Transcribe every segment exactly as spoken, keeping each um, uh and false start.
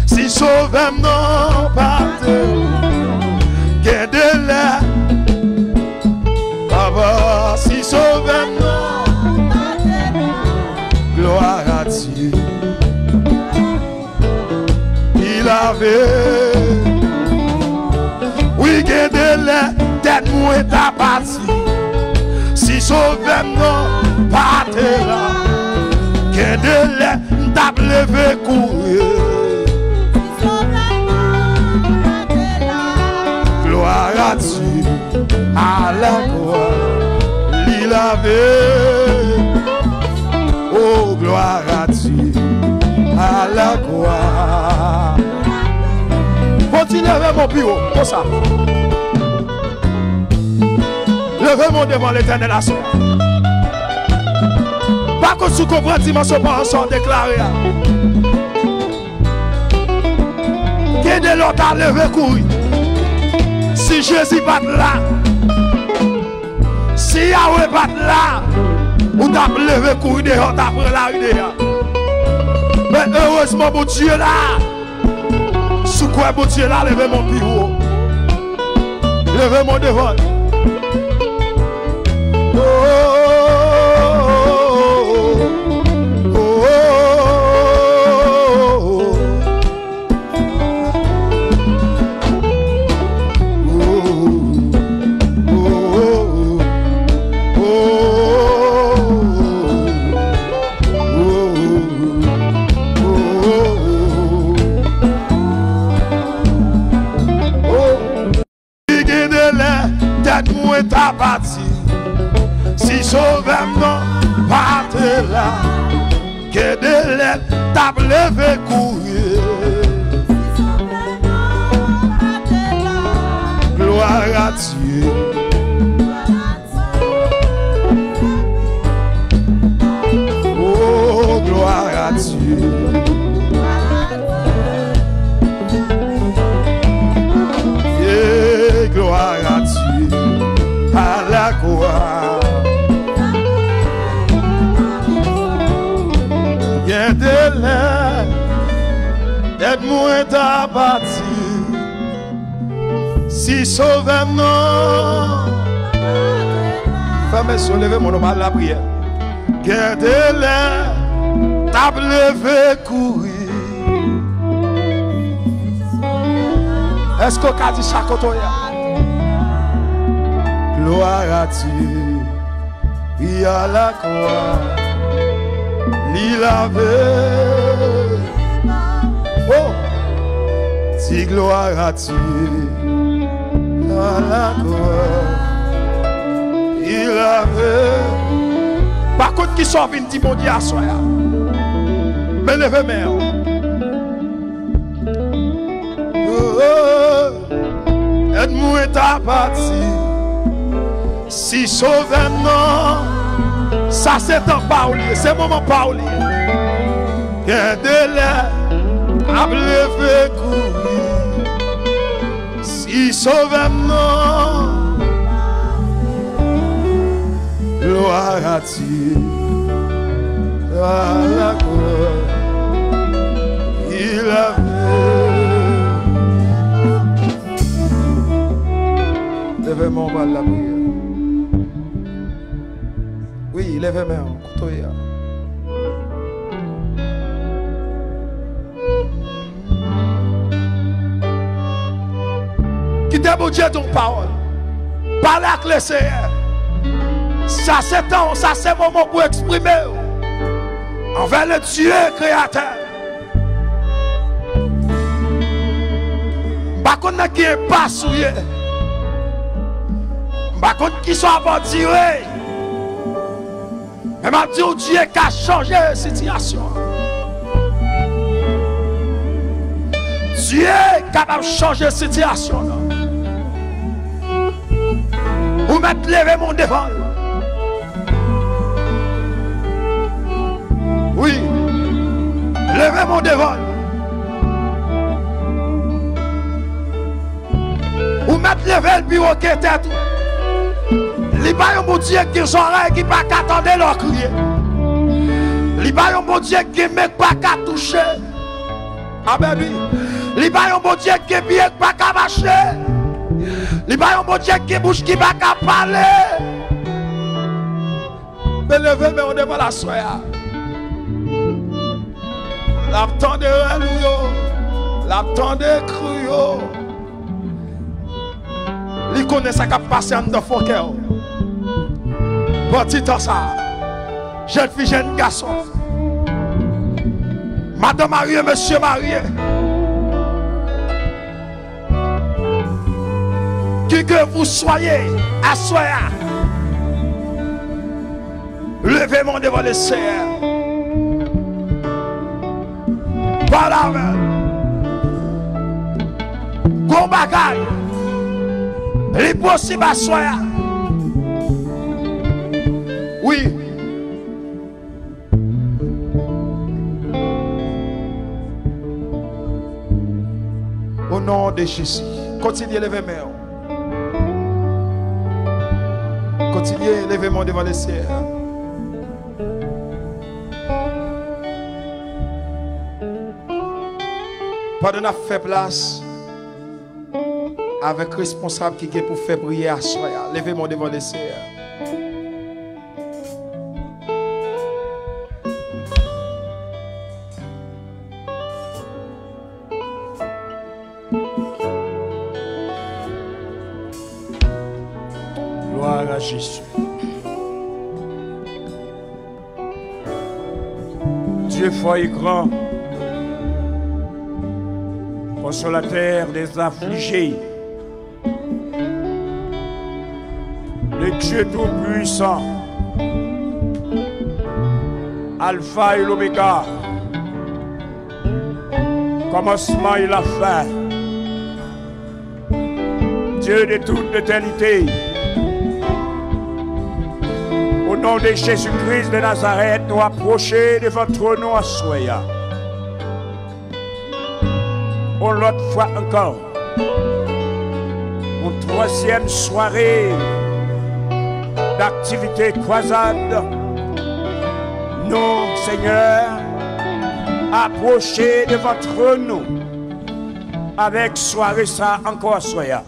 Si Sovè m nan pa te la, gen de lè, Papa, si Sovè m nan pa te la, gloire à Dieu. Li lave. Wi, gen de lè, tèt mwen ta pati. Si Sovè m nan pa te la, gen de lè, m t ap leve kouri. Gloire à Dieu, à la gloire, li lave. Oh, gloire à Dieu, à la gloire. Fò ti leve men w pi wo, konsa. Leve men w devan Letènèl aswè a. Pa konn si w konprann dimansyon pawòl sa w deklare a. Gen de lè w ta leve kouri. Si Jezi pa t la, si Yawe pa t la, ou t ap leve kouri deyò, w t ap pran lari deyò. Men erezman, Bondye la. Si w kwè Bondye la, leve men w pi wo. Leve men w devan l. Oh, oh, oh, oh. Gen de lè, tèt mwen ta pati. Si Sovè m nan pa te la, gen de lè, t ap leve kouri. Gloire à Dieu. Oh, gloire à Dieu. Yeah, gloire à Dieu. À la gloire. Gen de lè, tèt mwen ta pati. Si Sovè m nan. Fèmen zye w, leve men w, nou pral lapriyè. Gen de lè, t ap leve kouri. Èske w ka di sa kote w ye a? Gloire à Dieu. Li a lakwa, li lave. Oh! Di gloire à Dieu. A lakwa, li lave. Pa konn kisa w vin di Bondye aswè a. Men leve men w. Oh, oh. Èd mwen ta pati. Si Sovè m nan, sa se tan pa w li ye, se moman pa w li ye. Gen de lè, ap leve kouri. Si Sovè m nan, gloire à Dieu. A la gloire, il avait. Leve men w, pral lapriyè. Wi, leve men w, kote w ye a. Kite Bondye di w pawòl. Pale ak Lesenyè. Sa se tan w, sa se moman pou w eksprime w anvè le Dye kreyatè. M pa konn nan ki enpas ou ye. M pa konn kisa w ap andire. Men m ap di w, Dye ka chanje sitiyasyon an. Dye kapab chanje sitiyasyon w nan. Ou mèt leve men w devan l. Wi. Leve men w devan l. Ou mèt leve l pi wo ke tèt ou. Li pa yon Bondye ki gen zòrèy ki pa ka tande lè w kriye. Li pa yon Bondye ki gen men k pa ka touche. Amèn, wi. Li pa yon Bondye ki gen pye ki pa ka mache. Li pa yon Bondye ki gen bouch ki pa ka pale. Men leve men w devan l aswè a. L ap tande rèl ou yo. L ap tande kri yo. Li konnen sa k ap pase anndan fon kè w. Pran ti tan sa a. Jèn fi, jèn gason. Madan marye, mesye marye. Qui que vous soyez, aswè a. Leve men w devan Lesenyè. Pale avè l. Gon bagay. Li posib aswè a. Wi. O non de Jezi. Kontinye leve men w. Kontinye leve men w devan Lesenyè. Pandan n ap fè plas avèk responsab ki gen pou fè priyè aswè a, leve men w devan Lesenyè. Gloire à Jésus. Dieu fort et grand, consolateur des affligés, le Dieu tout-puissant, Alpha et l'Oméga, commencement et la fin, Dieu de toute éternité. Au nom de Jésus-Christ de Nazareth, nou apwoche devan twòn ou aswè a. Yon lòt fwa ankò, yon twazyèm sware daktivite kwazad. Nou, Senyè, apwoche devan twòn ou avèk sware sa a ankò aswè a.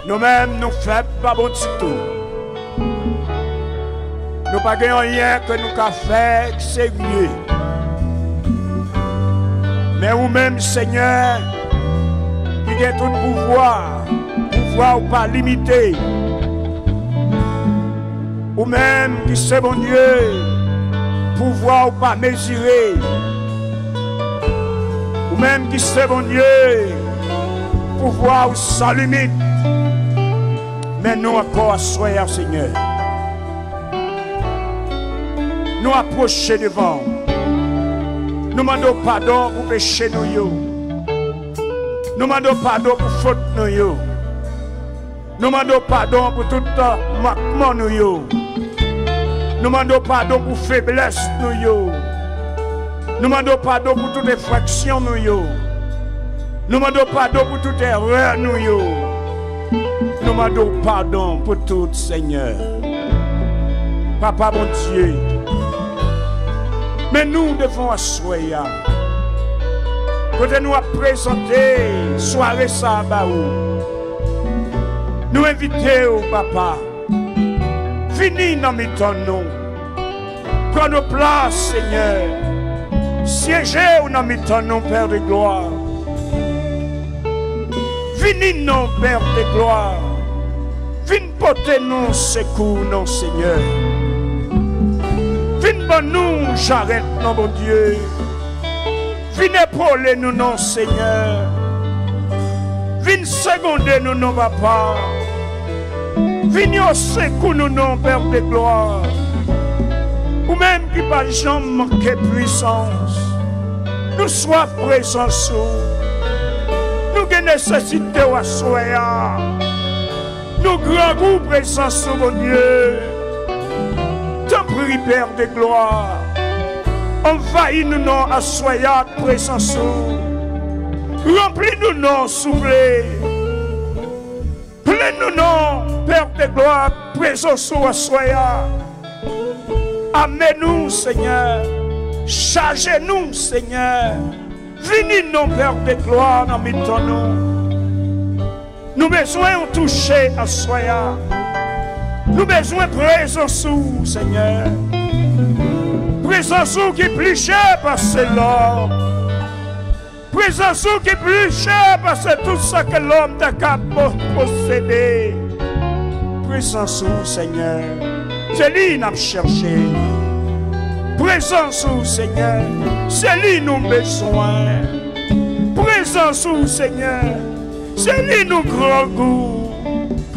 Nou menm, nou fèb pa bon ditou. Nou pa gen anyen ke nou ka fè ki serye. Men ou menm, Senyè, ki gen tout pouvwa, pouvwa ou pa limite. Ou menm ki se Bondye, pouvwa ou pa mezire. Ou menm ki se Bondye, pouvwa ou san limit. Men nou ankò aswè a, Senyè. Nou apwoche devan ou. Nou mande w padon pou peche nou yo. Nou mande w padon pou fot nou yo. Nou mande w padon pou tout mankman nou yo. Nou mande w padon pou feblès nou yo. Nou mande w padon pou tout enfraksyon nou yo. Nou mande w padon pou tout erè nou yo. Nou mande w padon pou tout, Senyè. Papa Bondye, men nou devan w aswè a, kote nou ap prezante sware sa a ba ou. Nou envite w, Papa, vini nan mitan nou. Pran nou plas, Senyè. Syeje w nan mitan nou, Pè de glwa. Vini non, Pè de glwa. Vin pote nou sekou non, Senyè. Vin ban nou jarèt non, Bondye. Vin epole nou non, Senyè. Vin segonde nou non, Papa. Vini o sekou nou non, Pè de glwa. Ou menm ki pa janm manke pwisans. Nou swaf prezans ou. Nou gen nesesite w aswè a. Nou grangou prezans ou, Bondye. Tanpri, Pè de glwa, anvayi nou non aswè a ak prezans ou. Ranpli nou non, souple. Plen nou non, Pè de glwa, ak prezans ou aswè a. Ame nou, Senyè. Chaje nou, Senyè. Vini non, Pè de glwa, nan mitan nou. Nou bezwen yon touche aswè a. Nou bezwen prezans ou, Senyè. Prezans ou ki pli chè pase lò. Prezans ou ki pli chè pase tout sa ke lòm ta ka po-, posede. Prezans ou, Senyè, se li n ap chèche. Prezans ou, Senyè, se li nou bezwen. Prezans ou, Senyè, se li nou grangou.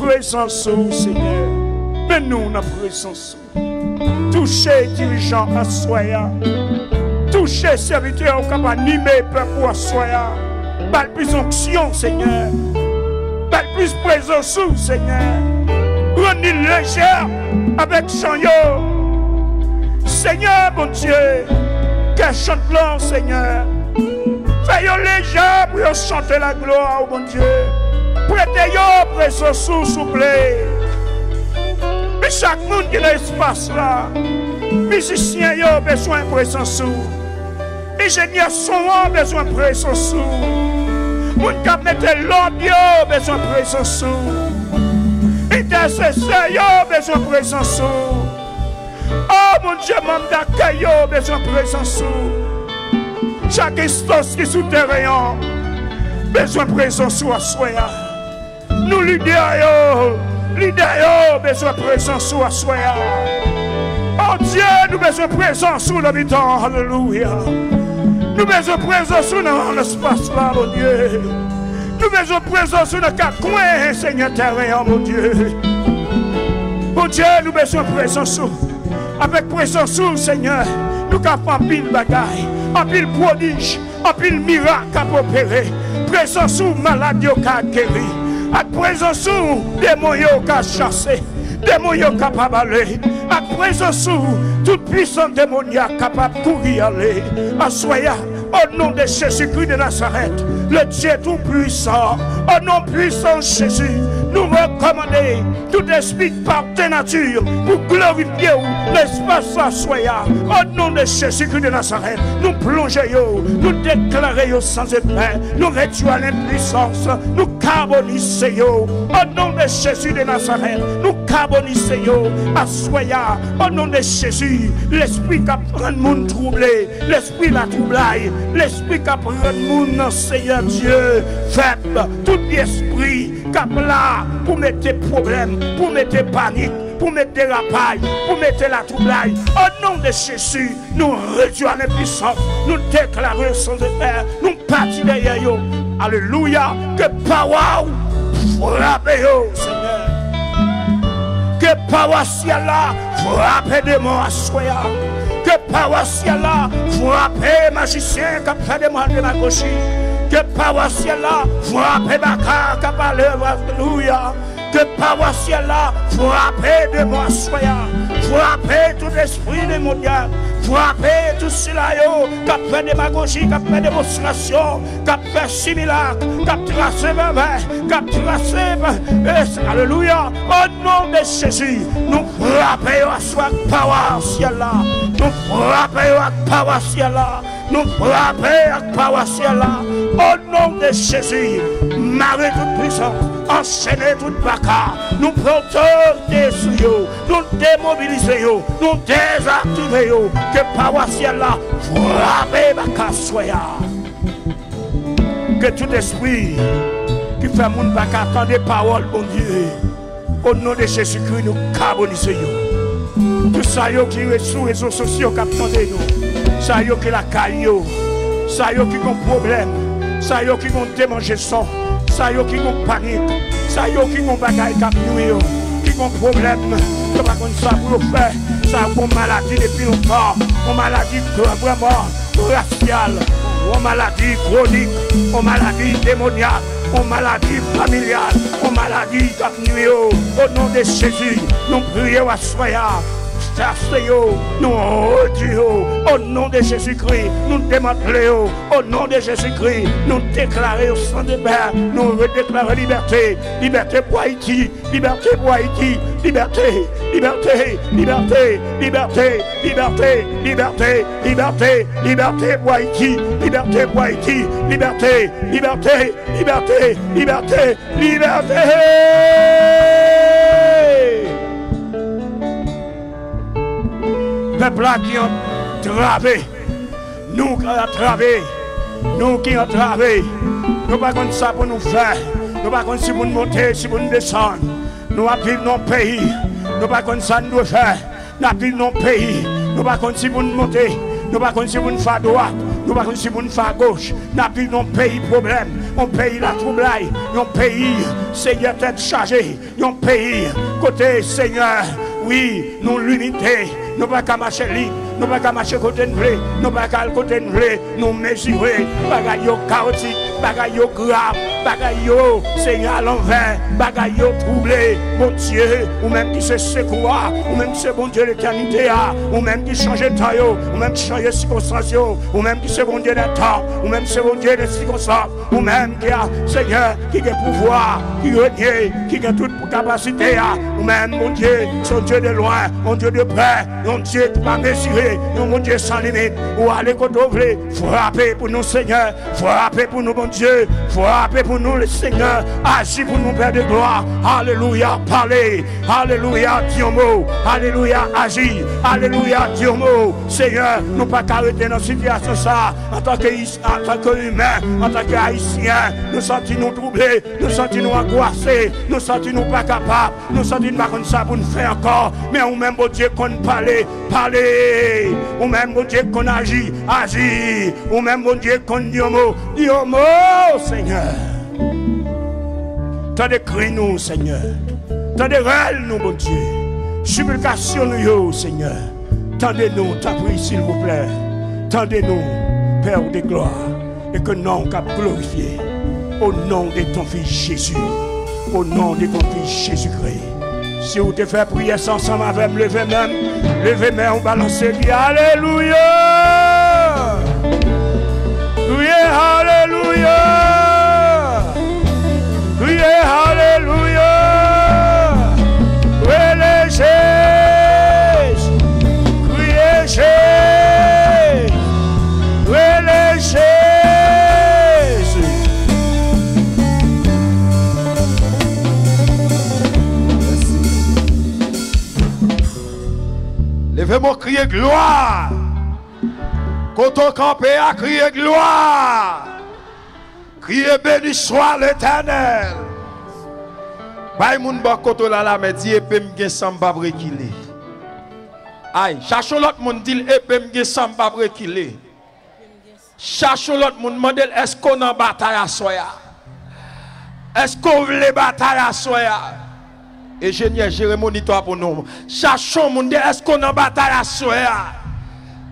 Prezans ou, Senyè, men nou nan prezans ou. Touche dirijan aswè a. Touche sèvitè ou k ap anime pèp ou aswè a. Ba l plis onksyon, Senyè. Ba l plis prezans ou, Senyè. Rann li lejè avèk chan yo. Senyè Bondye, kè chant lan, Senyè. Fè yo lejè pou yo chante laglwa ou, Bondye. Prete yo prezans ou, souple. Men chak moun ki nan espas la, mizisyen yo bezwen prezans ou. Enjenyè son an bezwen prezans ou. Moun k ap mete lòd yo bezwen prezans ou. Entèsesè yo bezwen prezans ou. O Bondye, manm dakèy yo bezwen prezans ou. Chak enstans ki sou teren an bezwen prezans ou aswè a. Nou lidè yo, lidè yo bezwen prezans ou aswè a. O Dye, nou bezwen prezans ou nan mitan, alelouya. Nou bezwen prezans ou nan espas la, Bondye. Nou bezwen prezans ou nan kat kwen, Senyè, teren an, Bondye. Bondye, nou bezwen prezans ou. Avèk prezans ou, Senyè, nou ka fè anpil bagay, anpil pwodij, anpil mirak k ap opere. Prezans ou, malad yo ka geri. Ak prezans ou, demon yo ka chase. Demon yo kapab ale. Ak prezans ou, tout pwisans demonyak kapab kouri ale. Aswè a, o non de Jezikri de Nazarèt, le Dieu tout-puissant, o non pwisan Jezi, nou rekòmande tout espri k pa de nati pou glorifye w nan espas aswè a. O non de Jezikri de Nazarèt, nou plonje yo, nou deklare yo san efè, nou redwi a lenpwisans, nou kabonize yo. O non de Jezi de Nazarèt, nou kabonize yo aswè a. O non de Jezi, lespri k ap rann moun twouble, lespri latwoublay, lespri k ap rann moun, Senyè Dye, fèb, tout espri k ap la pou mete pwoblèm, pou mete panik, pou mete derapaj, pou mete latwoublay. O non de Jezi, nou redwi a lenpwisans, nou deklare yo san efè, nou pati dèyè yo. Alelouya, ke pawa w frape yo, Senyè. Ke pawa syèl la frape demon aswè a. Ke pawa syèl la frape majisyen k ap fè demon demagoji. Ke pawa syèl la frape baka k ap pale, alelouya. Ke pawa syèl la frape demon aswè a. Frape tout espri demonyak. Frape tout sila yo k ap fè demagoji, k ap fè demonstrasyon, k ap fè similak, k ap trase vèvè, k ap trase, es, alelouya. O non de Jezi, nou frape yo aswè ak pawa syèl la. Nou frape yo ak pawa syèl la. Nou frape ak pawa syèl la. O non de Jezi, mare tout pwisans, anchene tout baka. Nou pran otorite sou yo. Nou demobilize yo. Nou dezaktive yo. Ke pawa syèl la frape baka aswè a. Ke tout espri ki fè moun pa ka tande pawòl Bondye, o non de Jezikri, nou kabonize yo. Tout sa yo ki re-, sou rezo sosyo k ap tande nou, sa yo ki lakay yo, sa yo ki gon pwoblèm, sa yo ki gon demanjeson, sa yo ki gon panik, sa yo ki gon bagay k ap nwi yo, ki gon pwoblèm, yo pa konn sa pou yo fè, sa yo gon maladi depi lontan, yon maladi vrèman rasyal, yon maladi kwonik, yon maladi demonyak, yon maladi familyal, yon maladi k ap nwi yo. O non de Jezi, nou priye w aswè a. Chase yo, nou redi yo, o non de Jezikri, nou demantle yo, o non de Jezikri, nou deklare yo san deba, nou redeklare libète, libète pou Ayiti, libète pou Ayiti, libète, libète, libète pou Ayiti, libète pou Ayiti, libète, libète, libète, libète, libète. Pèp la ki antrave, nou ki antrave, nou ki antrave, nou pa konn sa pou nou fè, nou pa konn si pou n monte, si pou n desann, nou ap viv nan yon peyi, nou pa konn sa n dwe fè, n ap viv nan yon peyi, nou pa konn si pou n monte, nou pa konn si pou n fè adwat, nou pa konn si pou n fè agoch, n ap viv nan yon peyi pwoblèm, yon peyi latwoublay, yon peyi, Senyè, tèt chaje. Yon peyi kote, Senyè, wi, nou limite, nou pa ka mache lib, nou pa ka mache kote n vle, nou pa ka al kote n vle, nou mezire, bagay yo kawotik, bagay yo grav, bagay yo, Senyè, alanvè, bagay yo twouble. Bondye, ou menm ki se sekou a, ou menm ki se Bondye letènite a, ou menm ki chanje tan yo, ou menm ki chanje sikonstans yo, ou menm ki se Bondye dè tan, ou menm ki se Bondye dè sikonstans. Ou menm ki a, Senyè, ki gen pouvwa, ki renye, ki gen tout kapasite a. Ou menm, Bondye, se yon Dye de lwen, yon Dye de prè, yon Dye ki pa mezire, yon Bondye san limit. Ou ale kote w vle, frape pou nou, Senyè, frape pou nou, Bondye, frape pou nou, Senyè, aji pou nou, Pè de glwa. Alelouya, pale. Alelouya, di yon mo. Alelouya, aji. Alelouya, di yon mo. Senyè, nou pa ka rete nan sitiyasyon sa a antanke Antanke imen, antanke Ayisyen, nou santi nou twouble, nou santi nou angwase, nou santi nou pa kapab, nou santi nou pa konn sa pou n fè ankò. Men ou menm, Bondye, konn pale, pale. Ou menm, Bondye, konn aji, aji. Ou menm, Bondye, konn di yon mo, di yon mo, Senyè. Tande kri nou, Senyè. Tande rèl nou, Bondye. Siplikasyon nou yo, Senyè. Tande nou, tanpri, silvouplè. Tande nou, Père de gloire, e ke non w kab glorifye. Au nom de ton Fils Jésus. Au nom de ton Fils Jésus-Christ. Si w te fè priyè sa ansanm avè m, leve men m, leve men w, balanse, di, alelouya! Kriye, alelouya! Kriye, alelouya! Rele Jezi! Kriye Jezi! Rele Jezi! Leve men w, kriye glwa! Kote w kanpe a, kriye glwa! Kriye, béni soit l'Éternel. Bay moun bò kote w la lamen, di, epe m gen san, m p ap rekile. Ay, chache yon lòt moun, di l, epe m gen san, m p ap rekile. Chache yon lòt moun, mande l, èske w nan batay aswè a? Èske w vle batay aswè a? Enjenyè, jere monitò a pou nou. Chache yon moun, di, èske w nan batay aswè a?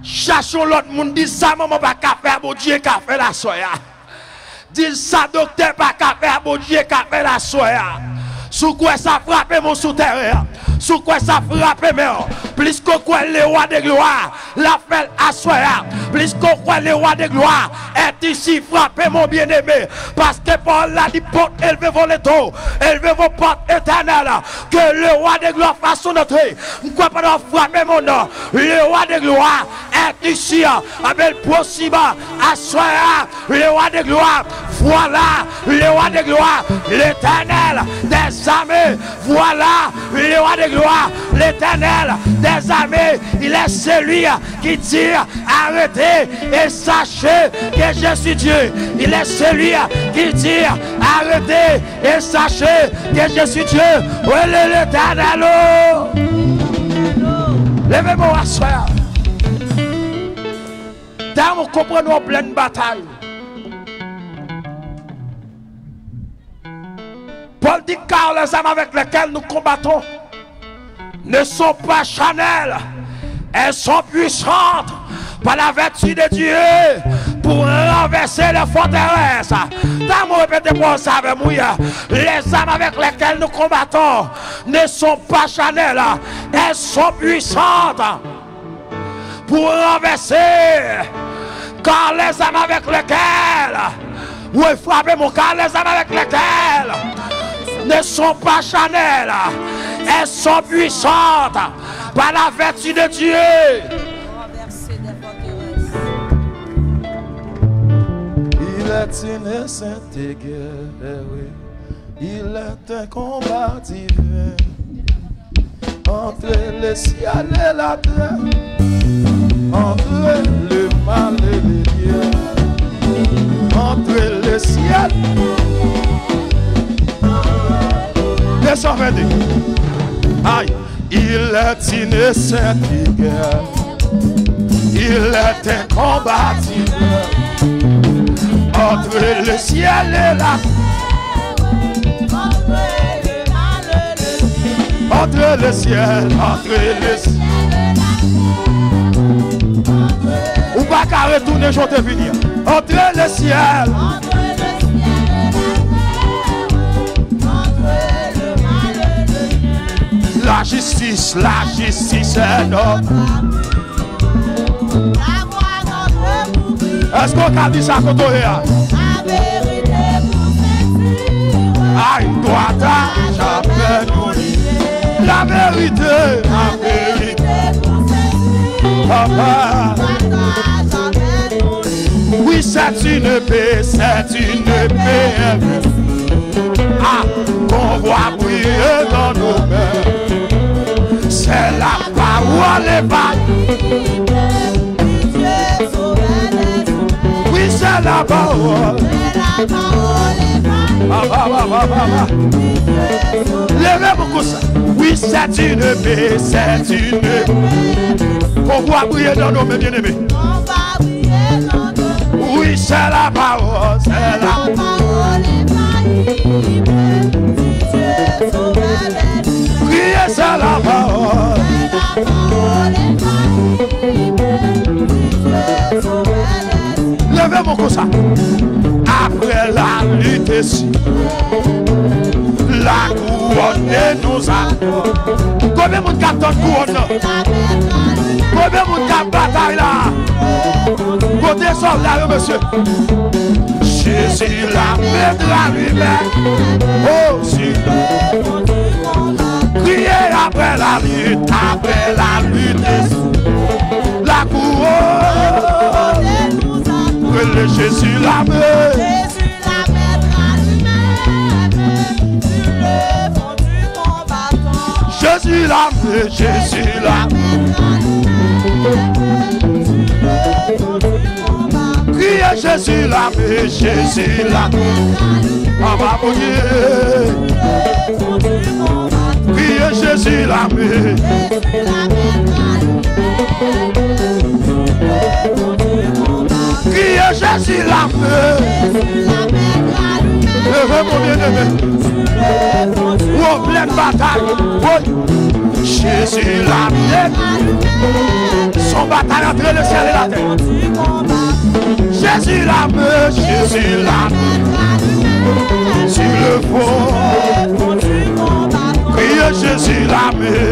Chache yon lòt moun, di, sa manman pa ka fè a, Bondye ka fè l aswè a. Di l, sa doktè pa ka fè a, Bondye ka fè l aswè a. Si w kwè sa, frape men w sou tèren an. Si w kwè sa, frape men w. Plis ke w kwè, le roi de gloire, l ap fè l aswè a. Plis ke w kwè, le roi de gloire est ici, frape men w, byeneme. Paske pawòl la di, portes, élevez vos linteaux, élevez vos portes éternelles, que le roi de gloire fasse son entrée. M kwè pandan w ap frape men w nan, le roi de gloire est ici, anben l posib aswè a. Le roi de gloire, voilà, le roi de gloire, l'Éternel des armées, voilà, le roi de gloire, l'Éternel des armées, il est celui qui dit, arrêtez et sachez que je suis Dieu. Il est celui qui dit, arrêtez et sachez que je suis Dieu. Rele l'Éternel, oh! Leve men w aswè a. Dam, ou konprann ou an plèn batay. Paul dit, car les armes avec lesquelles nous combattons ne sont pas charnelles, elles sont puissantes par la vertu de Dieu pour renverser les forteresses. Damou, repete pawòl sa avè m, wi. Les armes avec lesquelles nous combattons ne sont pas charnelles, elles sont puissantes pour renverser, car les armes avec lesquelles, wi, frape mwen, car les armes avec lesquelles ne sont pas charnelles, elles sont puissantes par la vertu de Dieu. Renverser des forteresses. Il est une sainte guerre, oui. Il est un combat divin entre le ciel et la terre, entre le mal et le bien, entre le ciel. Deux cent vingt-deux. Aïe. Il est une sainte guerre. Il est un combat divin entre le ciel et la terre. Entre le ciel, entre le ciel. Ou pa ka retounen jan w te vini an. Entre le ciel. La justice, la justice est notre. Èske w ka di sa kote w ye a? Ay, dwat a jamè nou li. La verite, la verite. Papa. Oui, c'est une paix, c'est une paix. Ah, qu'on voit briller dans nos mains. C'est la parole et pas. Oui, c'est la parole. Ah, bah, bah, bah, bah, bah. Leve pou konsa. Oui, c'est une paix, c'est une paix. Qu'on voit briller dans nos mains, bien-aimés. Oui, c'est la parole, c'est la parole. Prier, c'est la parole. Leve men w konsa. Après la lutte, si la couronne nous attend. Konbyen moun k ap tann kouwòn nan? Konbyen moun k ap batay la? Kote sòlda yo, mesye? Jésus la mettra lui-même. Oh, si. Crier après la lutte, après la lutte. La couronne. Rele Jésus la mettra. Jésus l'armée, Jésus l'armée. Criez Jésus l'armée, Jésus l'armée. Papa Bondye. Criez Jésus l'armée. Criez Jésus l'armée. Leve mon bien-aimé. Ou an plèn batay. Woy. Jésus l'armée. Son batay antre le ciel et la terre. Jésus l'armée, Jésus l'armée. Sur le front. Criez Jésus l'armée.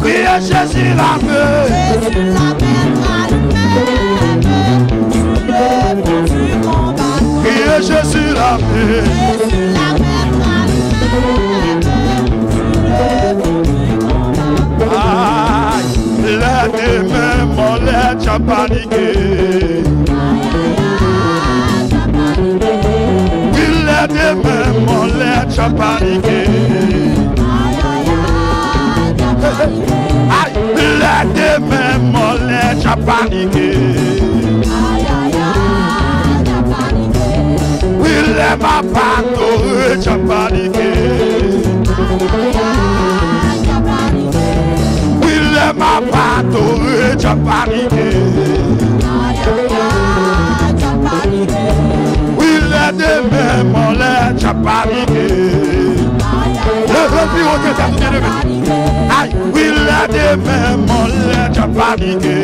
Priye Jezi lame. Priye Jezi lame. Ay, lè de men mò lè djab panike. Wi, lè de men mò lè djab panike. Ay, lè de men mò lè djab panike. Wi, lè m ap adore djab panike. Wi, lè m ap adore djab panike. Wi, lè de men mò lè djab panike. Leve pi Oke, tèt ou byeneme. Ay, wi, lè demen m anlè, djab panike.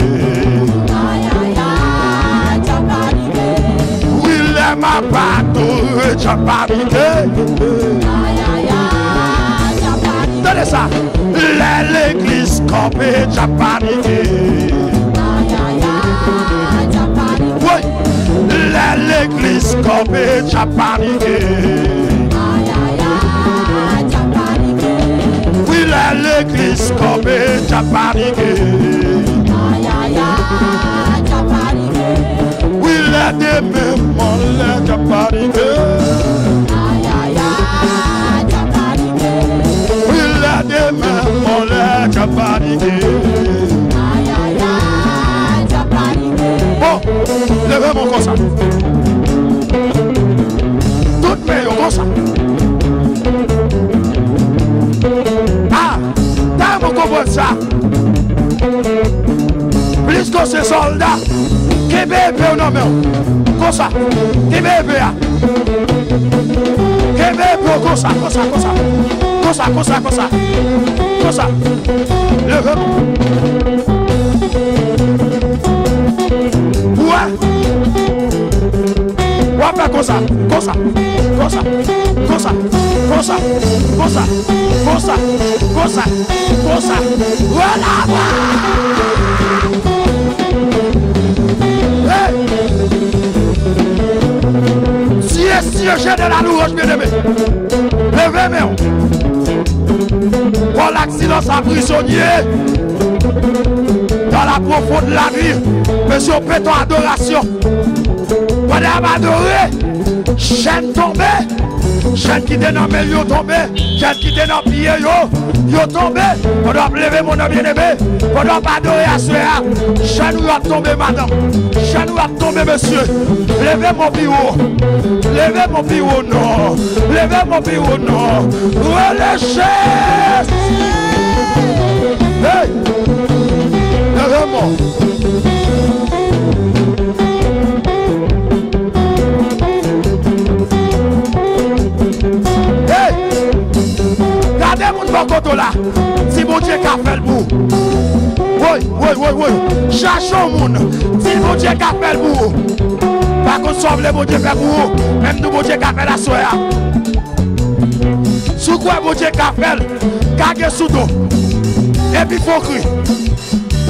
Wi, lè m ap adore, djab panike. Tande sa. Lè legliz kanpe, djab panike. Woy! Lè legliz kanpe, djab panike. Wi, lè legliz kanpe, djab panike. Wi, lè demen m anlè, djab panike. Wi, lè demen m anlè, djab panike. Bon, leve men w konsa. Tout men yo konsa. Ah, tèlman konprann sa. Plis ke se sòlda, kenbe epe w nan men w. Konsa. Kenbe epe a. Kenbe epe w konsa, konsa, konsa. Konsa, konsa, konsa. Konsa. Leve men w. Ou wè? W ap fè konsa, konsa, konsa, konsa, konsa, konsa, konsa, konsa, konsa. Relava! Hey! Dieu, Dieu, j'ai de la louange, bien-aimé. Leve men w. Paul ak Silas, a prizonye dans la profonde la nuit. Mesye, yo pete adorasyon. Pandan y ap adore, chèn tonbe. Chèn ki te nan men yo tonbe. Chèn ki te nan pye yo, yo tonbe. Pandan w ap leve men w, byeneme, pandan w ap adore aswè a, chèn ou yo ap tonbe, madanm. Chèn ou yo ap tonbe, mesye. Leve men w pi wo. Leve men w pi wo, non. Leve men w pi wo, non. Rele Jezi. Hey! Leve men w. Hey! Gade moun bò kote w la. Di Bondye ka fè l pou ou. Woy, woy, woy, woy. Chache yon moun. Di Bondye ka fè l pou ou. Pa konn sa w vle Bondye fè pou ou. Menm nou Bondye ka fè l aswè a. Si w kwè Bondye ka fè l, kage sou do. Epi fè yon kri.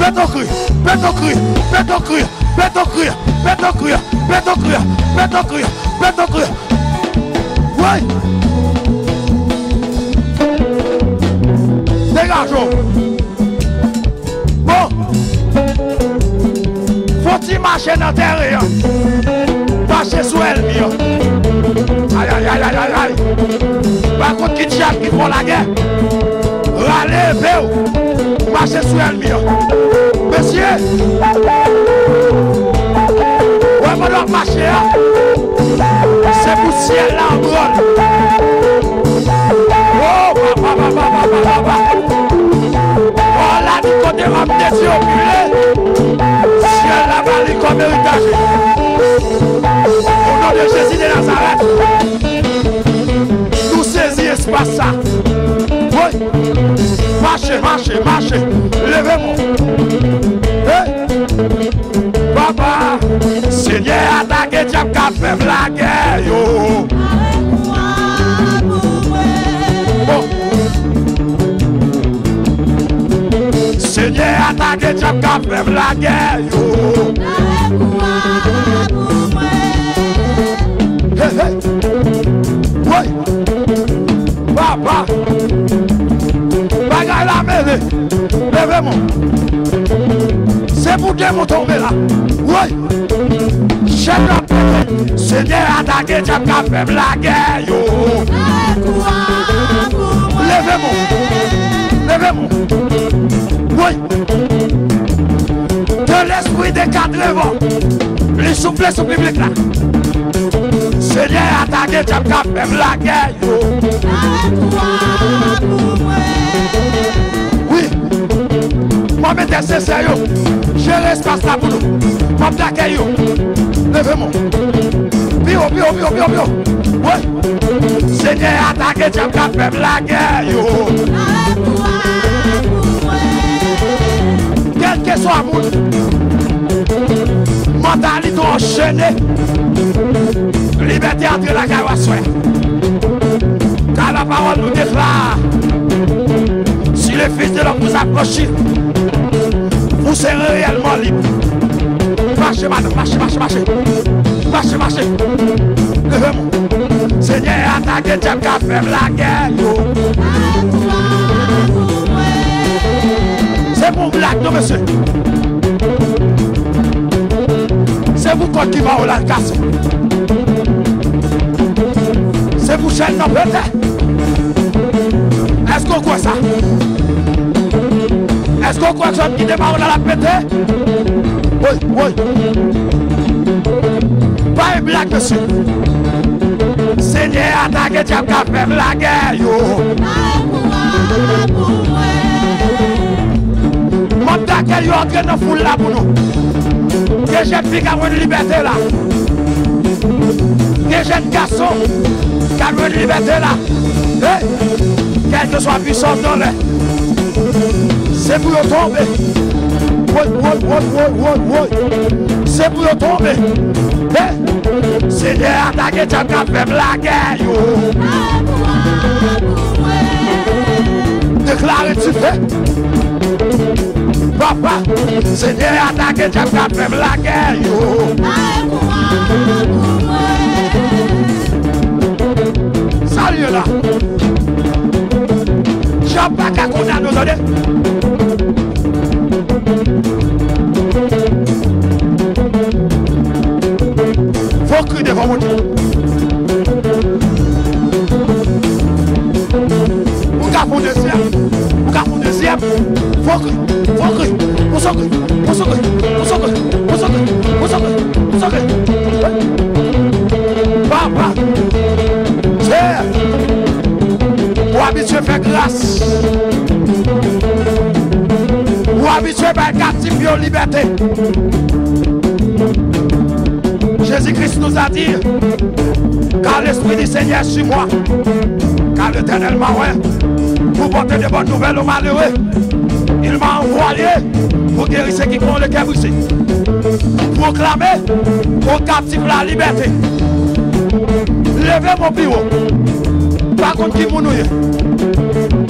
Pete yon kri, pete yon kri, pete yon kri, pete yon kri, pete yon kri, pete yon kri, pete yon kri, pete yon kri. Woy! Degaje w. Bon. Fò ti mache nan tèren an. Mache sou ènmi an. Ay, ay, ay, ay, ay, ay. Pa kont ki dyab ki fè w lagè. Rale epe w. Mache sou ènmi an. Mesye. Wè, pandan w ap mache a, se pou syèl la anbròl. Oh, papa, papa, papa, papa. Pawòl la di kote òm de Dye opile, syèl la ba li kòm eritaj. O non de Jezi de Nazarèt, nou sezi espas sa. Woy! Mache, mache, mache. Leve men w. Hey! Papa, Senyè atake dyab k ap fè m lagè yo. Bon. Senyè atake dyab k ap fè m lagè yo. Hey, hey. Woy. Papa. Bagay la mele. Leve men w. Se pou demon tonbe la. Woy. Chèn yo ap pete. Senyè atake dyab k ap fè m lagè yo. Leve men w. Leve men w. Woy. De lespri de katrevan. Li soufle sou piblik la. Senyè atake dyab k ap fè m lagè yo. Wi. M ap entèsesè yo. Jere espas la pou nou. M ap dakèy yo. Leve men w. Pi wo, pi wo, pi wo, pi wo, pi wo. Wi. Se Senyè atake dyab k ap fè m lagè yo. Kèlkeswa moun, mantalite w anchene, libète antre lakay ou aswè. Car la parole nous déclare, si le Fils de l'homme vous affranchit, vous serez réellement libre. Mache, madanm, mache, mache, mache. Mache, mache. Leve mwen. Senyè atake dyab k ap fè m lagè yo. Se pou blag non, mesye. Se pou kòd ki ba w la l kase. Se pou chèn nan pete. Èske w kwè sa? Èske w kwè kòd ki te ba w la l ap pete? Woy, woy. Pa yon blag, mesye. Senyè atake dyab k ap fè m lagè yo. M ap take yo antre nan foul la pou nou. Gen jèn fi k ap jwenn libète la. Gen jèn gason k ap jwenn libète la. Hey! Kèlkeswa pwisans nan lè, se pou yo tonbe. Woy, woy, woy, woy, woy, woy. Se pou yo tonbe. Hey! Senyè atake dyab k ap fè m lagè yo. Deklare dife. Papa, Senyè atake dyab k ap fè m lagè yo. Sa l ye la? Dyab pa ka kondane w, tande. Fò w kriye devan Bondye. Ou ka fè yon dezyèm. Ou ka fè yon dezyèm. Fò w kriye. Fò w kriye. Pouse w kriye. Pouse w kriye. Pouse w kriye. Pouse w kriye. Pouse w kriye. Pouse w kriye. Papa. Seyè. Ou abitye fè gras. Ou abitye bay kaptif yo libète. Jésus-Christ nous a dit, car l'Esprit du Seigneur est sur moi, car l'Éternel m'a oint pour porter de bonnes nouvelles aux malheureux. Il m'a envoyé pour guérir ceux qui ont le cœur brisé, proclamer aux captifs la liberté. Leve men w pi wo. Pa konn ki moun ou ye.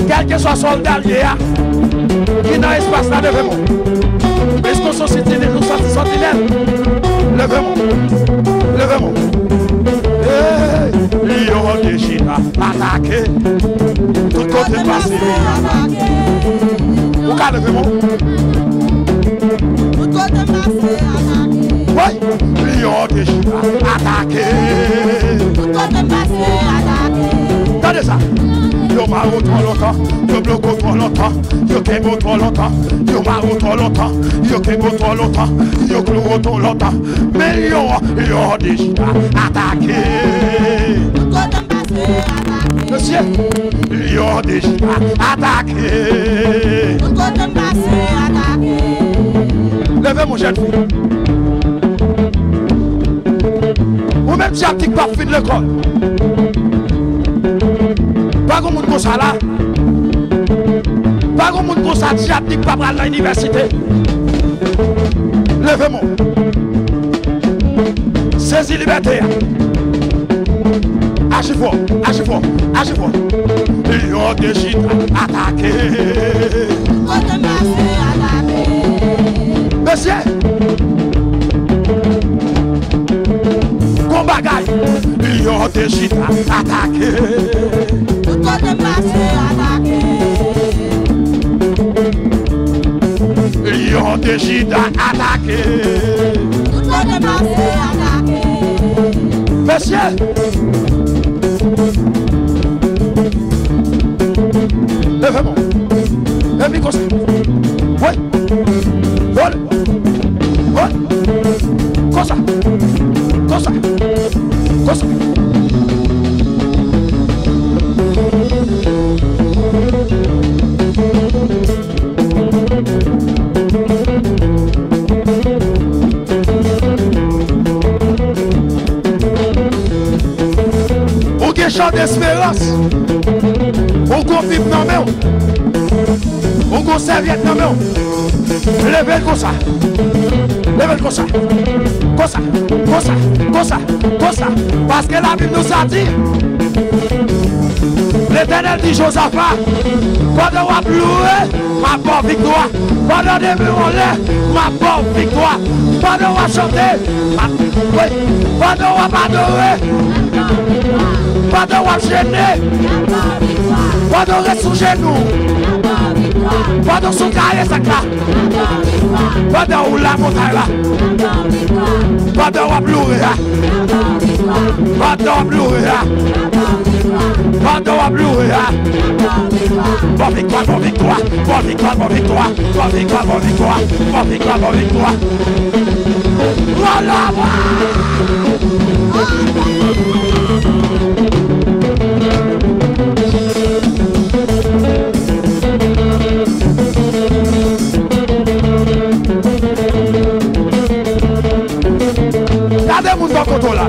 Kèlkeswa sòlda l ye a, ki nan espas la, leve men w. Èske w se yon santinèl, ou santi santinèl? Leve men w. Leve men w. Hey! Lyon de Jida atake. Tout kote m pase. Ou ka leve men w. Woy! Lyon de Jida atake. Tout kote m pase atake. Tande sa. Yo mare w twò lontan, yo bloke w twò lontan, yo kenbe w twò lontan, yo mare w twò lontan, yo kenbe w twò lontan, yo kloure w twò lontan. Men lyon an, Lyon de Jida atake. Tout kote m pase atake. Mesye, Lyon de Jida atake. Tout kote m pase atake. Leve men w jèn fi. Ou menm dyab ki p ap fin lekòl. Pa gen moun konsa la. Pa gen moun konsa dyab ki p ap al nan inivèsite. Leve men w. Sezi libète a. Aji fò, aji fò, aji fò. Lyon de Jida atake. Kote m pase atake. Mesye. Gon bagay. Lyon de Jida atake. Tout kote m pase atake. Lyon de Jida atake. Tout kote m pase atake. Mesye. Leve men w. Epi konsa. Woy. Woy. Woy. Konsa. Konsa. Konsa. Ou gen Chan desperans. Ou gon Bib nan men w. Ou gon sèvyèt nan men w. Leve l konsa. Leve l konsa. Konsa. Konsa. Konsa. Konsa. Paske Labib nou sa di, Letènèl di Jozafa, pandan w ap loure, m ap ba w viktwa. Pandan w leve anlè, m ap ba w viktwa. Pandan w ap chante, m ap, wi. Pandan w ap adore, pandan w ap jene, pandan w ret sou jenou, pandan w sou kaye sak la, pandan w la montay la, pandan w ap loure a, pandan w ap loure a, pandan w ap loure a. Bon viktwa, bon viktwa, bon viktwa, bon viktwa, bon viktwa, bon viktwa, bon viktwa, bon viktwa. Bon lòbwa! Gade moun bò kote w la.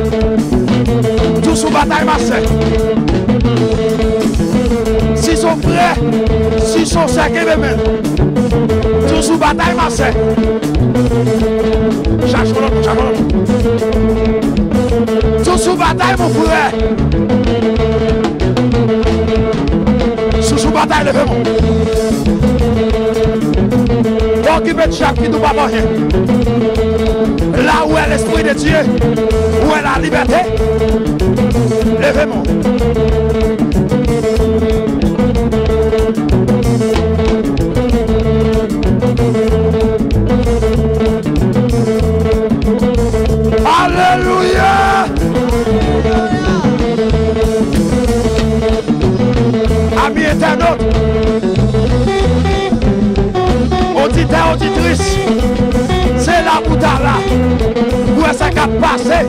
Di w sou batay, ma sè. Si s on frè, si s on sè, kenbe men l. Di w sou batay, ma sè. Chache yon lòt, chache yon lòt. Di w sou batay, mon frè. Si w sou batay, leve men w. Pa okipe dyab ki di w p ap anyen. La où est l'Esprit de Dieu, où est la liberté. Leve men w. Alelouya! Ami entènot, oditè, oditris, se la pou ta la. Ou wè sa k ap pase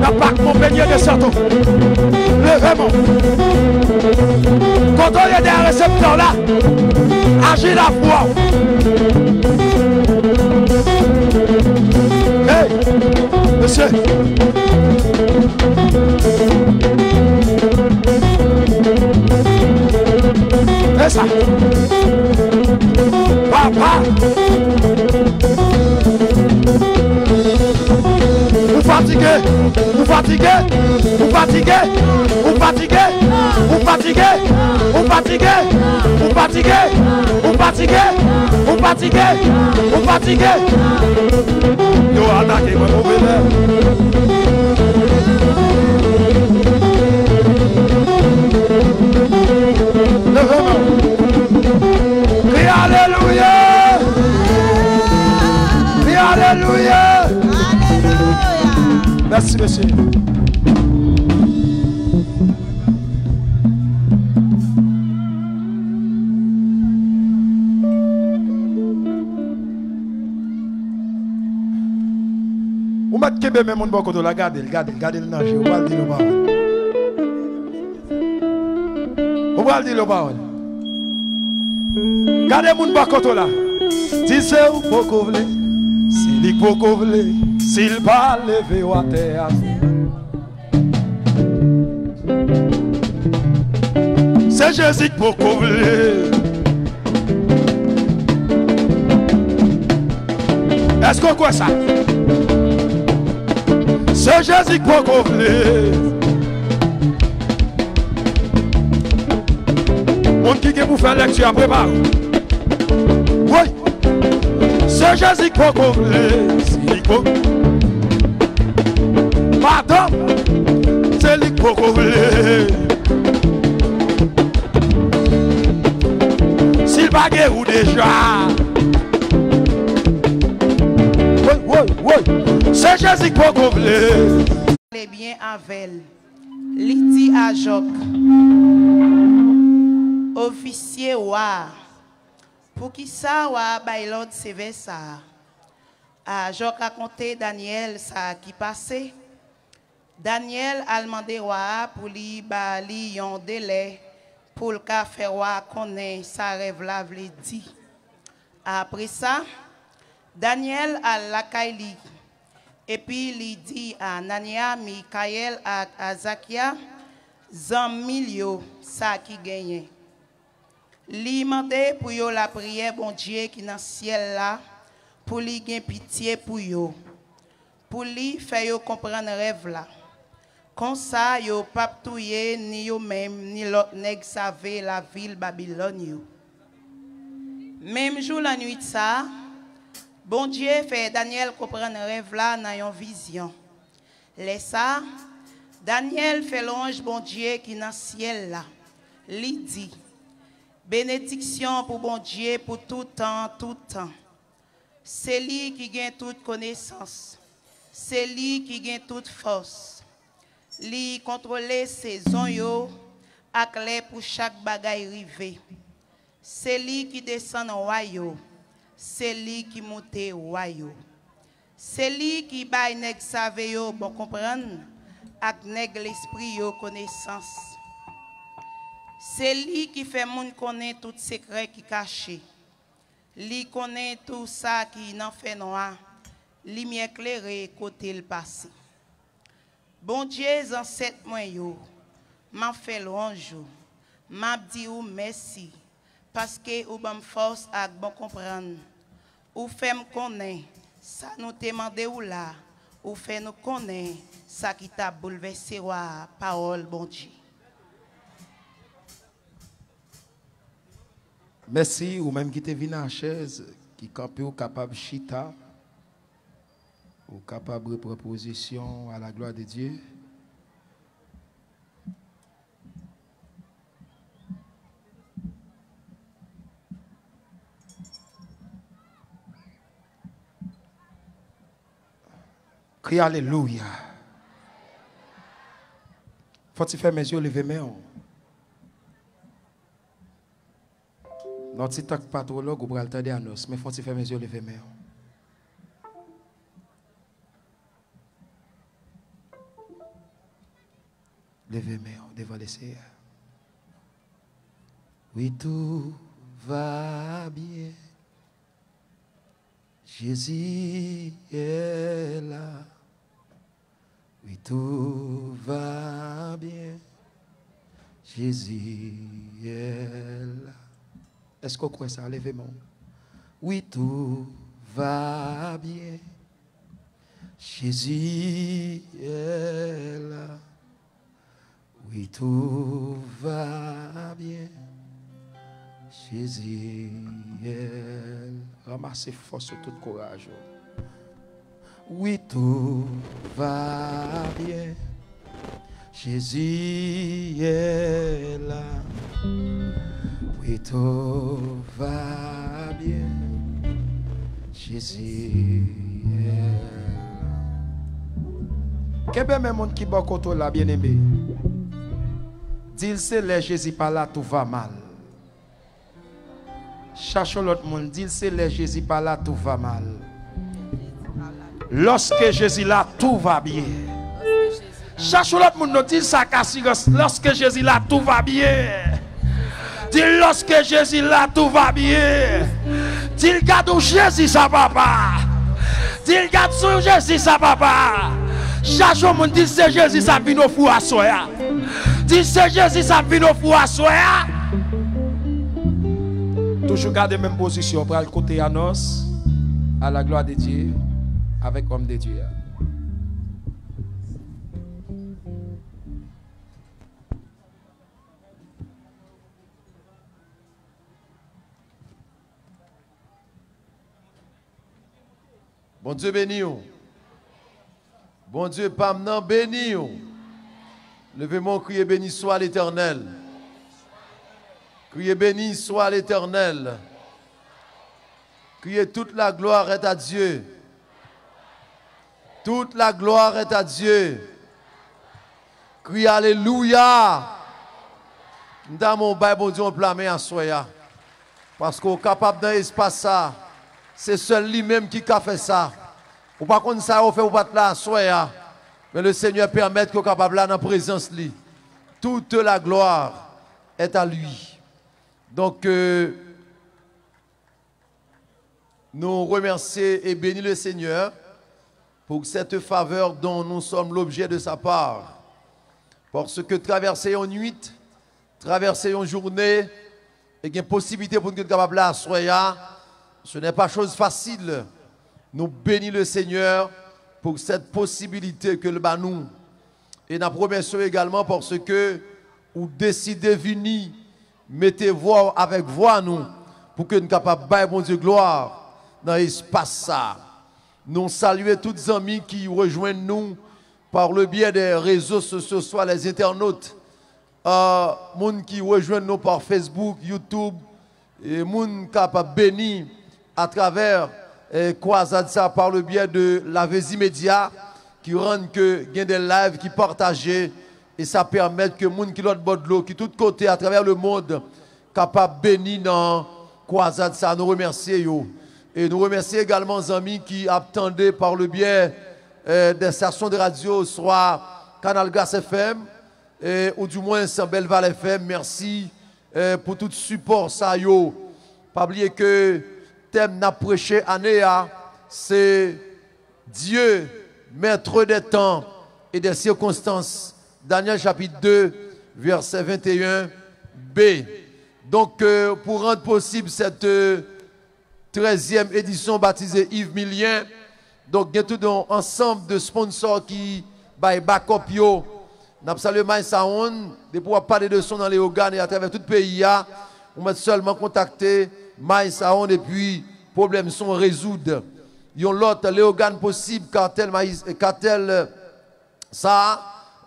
nan pak Monpelye de Santo. Leve men w. Kote w ye dèyè reseptè w la, aji lafwa w. Hey, mesye. E sa. Papa. Ou fatige, ou fatige, ou fatige, ou fatige, ou fatige, ou fatige, ou fatige, ou fatige, ou fatige, ou fatige. Yo atake mwen move lè. Leve men w. Kriye alelouya! Kriye alelouya! Mèsi, mesye. Ou mèt kenbe men moun bò kote w la, gade l, gade l, gade l nan je, ou pral di l yon pawòl. Ou pral di l yon pawòl. Gade moun bò kote w la. Di se ou poko vle, se li k poko vle, si l pa leve w atè a. Se Jezi k poko vle. Èske w kwè sa? Se Jezi k poko vle. Moun ki gen pou fè lèkti a, prepare w. Woy! Se Jezi k poko vle, se li k poko. Madanm, se li k poko vle. Si l pa gen ou deja. Woy, woy, woy. Se Jezi k poko vle. Pale byen avè l. Li di Ajòk, ofisye wa a, poukisa wa a bay lòd sevè sa a? Ajòk rakonte Danyèl sa ki pase. Danyèl al mande wa a pou li ba li yon delè pou l ka fè wa a konnen sa rèv la vle di. Apre sa, Danyèl al lakay li, epi li di Ananya, Mikayèl ak Azakya, Zanmi l yo, sa ki genyen. Li mande pou yo lapriyè Bondye ki nan syèl la, pou li gen pitye pou yo, pou li fè yo konprann rèv la. Konsa, yo p ap touye ni yo menm, ni lòt nèg save lavil Babilòn yo. Menm jou lannuit sa a, Bondye fè Danyèl konprann rèv la nan yon vizyon. Lè sa a, Danyèl fè lwanj Bondye ki nan syèl la. Li di, Benediksyon pou Bondye pou tout tan, tout tan. Se li ki gen tout konesans. Se li ki gen tout fòs. Li kontwole sezon yo ak lè pou chak bagay rive. Se li ki desann wa yo. Se li ki moute wa yo. Se li ki bay nèg save yo bon konprann ak nèg lespri yo konesans. Se li ki fè moun konnen tout sekrè ki kache. Li konnen tou sa ki nan fènwa. Limyè klere kote l pase. Bondye zansèt mwen yo, m ap fè lwanj ou, m ap di ou mèsi, paske ou ban m fòs ak bon konprann. Ou fè m konnen sa nou te mande ou la, ou fè nou konnen sa ki t ap boulvèse w a, pawòl Bondye. Mèsi, ou menm ki te vin a chèz, ki kanpe, ou kapab chita. Ou kapab repran pozisyon w à la gloire de Dieu. Kri alelouya. Fò ti fèmen zye w, leve men w. Nan ti tan k pa twò long, ou pral tande anons, men fò ti fèmen zye w, leve men w. Leve men w devan Leseyè. Wi, tout va bien. Jésus est là. Oui, tout va bien. Jésus est là. Èske w kwè sa? Leve men w. Oui, tout va bien. Jésus est là. Oui, tout va bien. Jésus est là. Ranmase fòs ou, tout kouraj ou. Oui, tout va bien. Jésus est là. Oui, tout va bien. Jésus est là. Kenbe men moun ki bò kote w la, byeneme. Di l se lè Jezi pa la, tout va mal. Chache yon lòt moun, di l se lè Jezi pa la, tout va mal. Lorsque Jésus là, tout va bien. Chache yon lòt moun, non, di l sa ak asirans, lorsque Jésus là, tout va bien. Di l, lorsque Jésus là, tout va bien. Di l, gad ou Jezi sa, papa. Di l, gad sou Jezi sa, papa. Chache yon moun, di l se Jezi sa ap vin ofri w aswè a. Di l se Jezi sa ap vin ofri w aswè a. Toujou gade menm pozisyon, pral koute anons à la gloire de Dieu avec homme de Dieu a. Bondye beni w. Bondye pa m nan beni w. Leve men w, kriye, beni swa Letènèl. Kriye, beni swa Letènèl. Kriye, toute la gloire est à Dieu. Toute la gloire est à Dieu. Kriye, alelouya. M ta renmen w bay Bondye yon pla men aswè a. Paske w kapab nan espas sa. Se sèl li menm ki ka fè sa. Ou pa konn sa yo fè ou pa t la aswè a. Men le Seigneur pèmèt ke w kapab la nan prezans li. Toute la gloire est à lui. Donk, euh, nous remercions et bénissons le Seigneur pour cette faveur dont nous sommes l'objet de sa part. Paske travèse yon nwit, travèse yon jounen, e gen posiblite pou n kapab la aswè a, ce n'est pas chose facile. Nou beni le Senyè pou cette possibilité ke l ba nou. E n ap remèsye w egalman paske ou deside vini mete vwa w avèk vwa nou pou ke n kapab bay Bondye glwa nan espas sa. Nou salye tout zanmi ki rejwenn nou par le biais des réseaux sociaux, soit les internautes, euh, moun ki rejwenn nou par Facebook, YouTube, e moun kapab beni atravè eh, kwazad sa par le biais de Lavezi Media ki rann ke gen de live ki pataje e sa pèmèt ke moun ki lòt bò dlo, ki tout kote atravè le monde kapab beni nan kwazad sa. Nou remèsye yo. E nou remèsye egalman zanmi ki ap tande par le biais eh, des stations de radio, soit Canal Grâce F M, eh, ou du moins Belle Vale F M. Mèsi eh, pou tout sipò sa yo. Pa bliye ke tèm n ap preche ane a, se Dieu, maître des temps et des circonstances. Daniel chapitre deux, verset vingt et un B. Donk, eh, pou rann posib sèt eh, trèzyèm edisyon batize Yves Milien. Donk, gen tout yon ansanm de sponsor ki bay backup yo. N ap salye My Sound. Depi w ap pale de son nan Leyogàn e atravè tout peyi a, ou mèt sèlman kontakte My Sound epi pwoblèm son rezoud. Yon lòt Leyogàn posib, Kartèl Mayi-, Kartèl sa,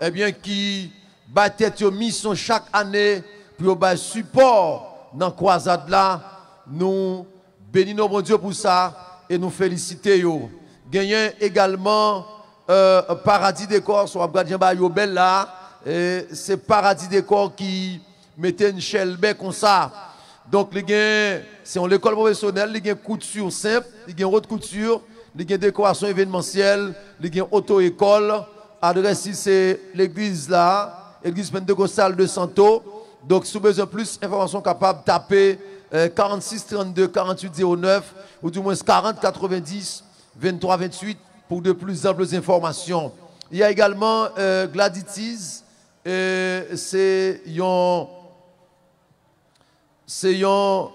ebyen, ki bay tèt yo misyon chak ane pou yo bay sipò nan kwazad la. Nou beni non Bondye pou sa e nou felisite yo. Genyen egalman eh, Paradis Décor, si w ap gade jan bagay yo bèl la, eh, se Paradis Décor ki mete n chèlbè konsa. Donk, li gen, se yon lekòl pwofesyonèl, li gen kouti senp, li gen wot kouti, li gen dekorasyon evenmansyèl, li gen oto-ekòl. Adrès li se legliz la, Legliz Pentekostal de Santo. Donk, si w bezwen plis enfòmasyon, w kapab tape eh, karannsis trannde karannwit zewo nèf ou du moins karant katrevenndis venntwa venntuit pour de plus amples informations. Il y a également eh, Gladitiz, eh, se yon se yon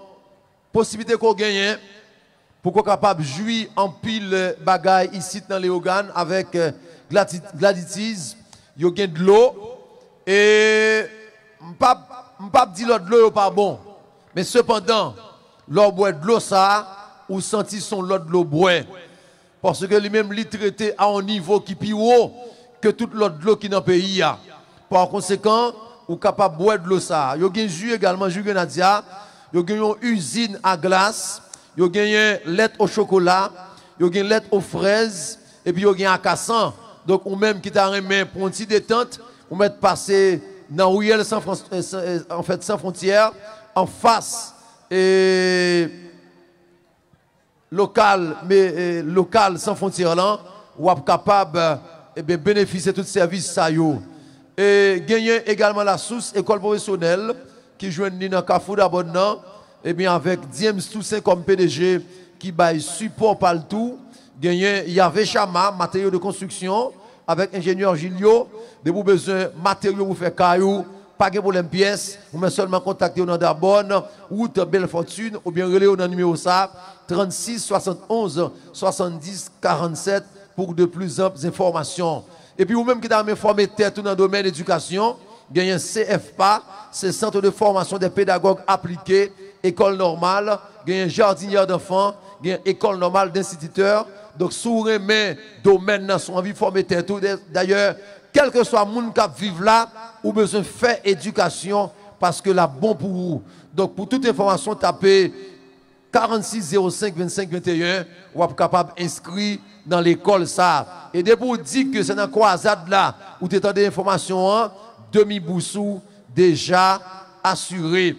posiblite ke w genyen pou ke w kapab jwi anpil bagay isit nan Leyogàn avèk eh, Glati- Gladitiz. Yo gen dlo e m p ap m p ap di lòt dlo yo pa bon. Men sepandan, lè w bwè dlo sa a, ou santi se yon lòt dlo w bwè. Paske li menm li trete a yon nivo ki pi wo ke tout lòt dlo ki nan peyi a. Pa konsekan, ou kapab bwè dlo sa a. Yo gen ji egalman, ji grenadya. Yo gen yon izin a glas. Yo genyen lèt o chokola. Yo gen lèt o frèz. Epi yo gen akasan. Donk, ou menm ki ta renmen pran yon ti detant, ou mèt pase nan riyèl San Fran- eh, San- eh, anfèt, San Fwontyè, anfas eh, lokal, men, eh, lokal San Fwontyè lan, w ap kapab eh, ebyen, benefisye tout sèvis sa yo. E genyen egalman Lasous, ekòl pwofesyonèl, ki jwenn li nan Kafou Dabòn nan, ebyen, avèk James Toussaint kòm P D G, ki bay sipò pa l tou. Genyen Yave Chama, materyo de konstriksyon, avèk enjenyè Julio. Depi w bezwen materyo pou fè kay ou, pa gen pwoblèm pyès. Ou mèt sèlman kontakte yo nan Dabòn, wout Bèl Fòtin, oubyen rele yo nan nimewo sa, trannsis swasannonz swasanndis karannsèt, pour de plus amples informations. Epi ou menm ki ta renmen fòme tèt ou nan domèn edikasyon, genyen C F P A, se Centre de Formation des Pédagogues Appliqués, École Normale, genyen Jardinière d'Enfants, genyen École Normale d'Instituteurs. Donk, si w renmen domèn nan, si w anvi fòme tèt ou, dayè, kèlkeswa moun k ap viv la, ou bezwen fè edikasyon paske l ap bon pou ou. Donk, pou tout enfòmasyon, tape karannsis zewo senk vennsenk venteyen, w ap kapab enskri nan lekòl sa a. E depi w di ke se nan kwazad la ou te tande enfòmasyon an, demi bous ou deja asire.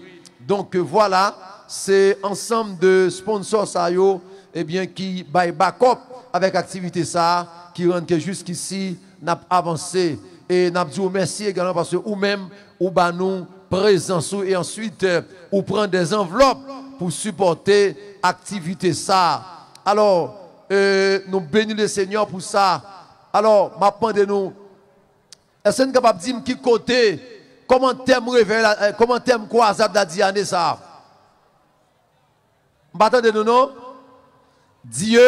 Donk, vwala, se ansanm de sponsò sa yo, ebyen, ki bay bakòp avèk aktivite sa a, ki rann ke jiskisi n ap avanse. E n ap di w mèsi egalman paske ou menm, ou ba nou prezans ou e answit, eh, ou pran dè zanvlòp pou sipòte aktivite sa a. Alò, eh, nou beni le Senyè pou sa. Alò, m ap mande nou, Èske n kapab di m ki kote kòmantè m revèy la, eh, kòmantè m kwazad la di ane sa a? M pa tande nou non. Dieu,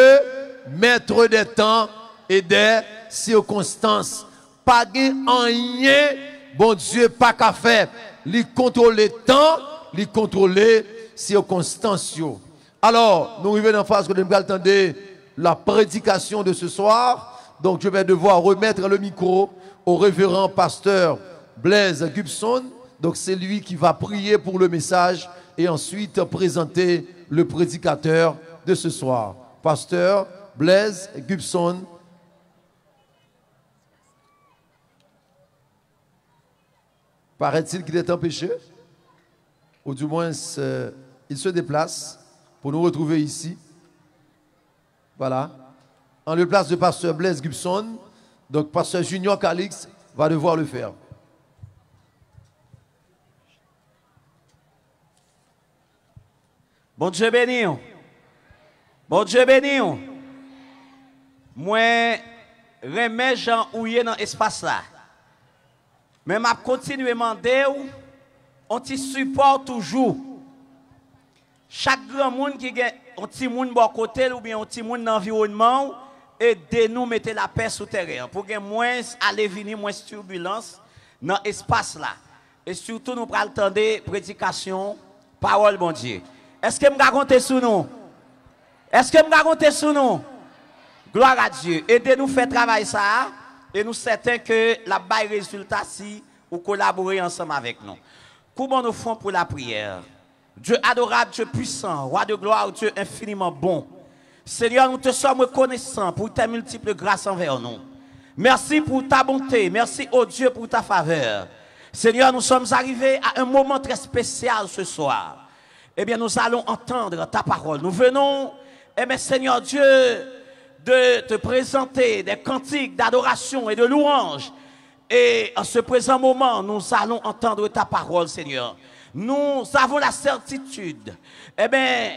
maître des temps et des circonstances. Pa gen anyen Bondye pa ka fè. Li kontwole tan, li kontwole sikonstans yo. Alors, nous arrivons en phase que nous allons attendre la prédication de ce soir. Donc, je vais devoir remettre le micro au révérend pasteur Blaise Gubson. Donc, c'est lui qui va prier pour le message et ensuite présenter le prédicateur de ce soir. Pasteur Blaise Gubson. Paraît-il qu'il est empêché, ou du moins, euh, il se déplace pour nous retrouver ici. Voilà. En le place de pasteur Blaise Gubson, donc pasteur Junior Calix va devoir le faire. Bondye beni w. Bondye beni w. Mwen renmen jan ou ye nan espas la. Men m ap kontinye mande w yon ti sipò toujou. Chak granmoun ki gen yon timoun bò kote l oubyen yon timoun nan anviwònman w, ede nou mete lapè sou teren an pou gen mwens ale vini, mwens tibilans nan espas la. E sitou nou pral tande predikasyon pawòl Bondye. Èske m ka konte sou nou? Èske m ka konte sou nou? Glwa a Dye. Ede nou fè travay sa a e nou sèten ke l ap bay rezilta si ou kolabore ansanm avèk nou. Coupons nos fronts pour la prière. Dieu adorable, Dieu puissant, roi de gloire, Dieu infiniment bon. Seigneur, nous te sommes reconnaissants pour tes multiples grâces envers nous. Merci pour ta bonté. Merci, ô Dieu, pour ta faveur. Seigneur, nous sommes arrivés à un moment très spécial ce soir. Eh bien, nous allons entendre ta parole. Nous venons, eh bien, Seigneur Dieu, de te présenter des cantiques d'adoration et de louange. Et en ce présent moment, nous allons entendre ta parole, Seigneur. Nous avons la certitude, eh bien,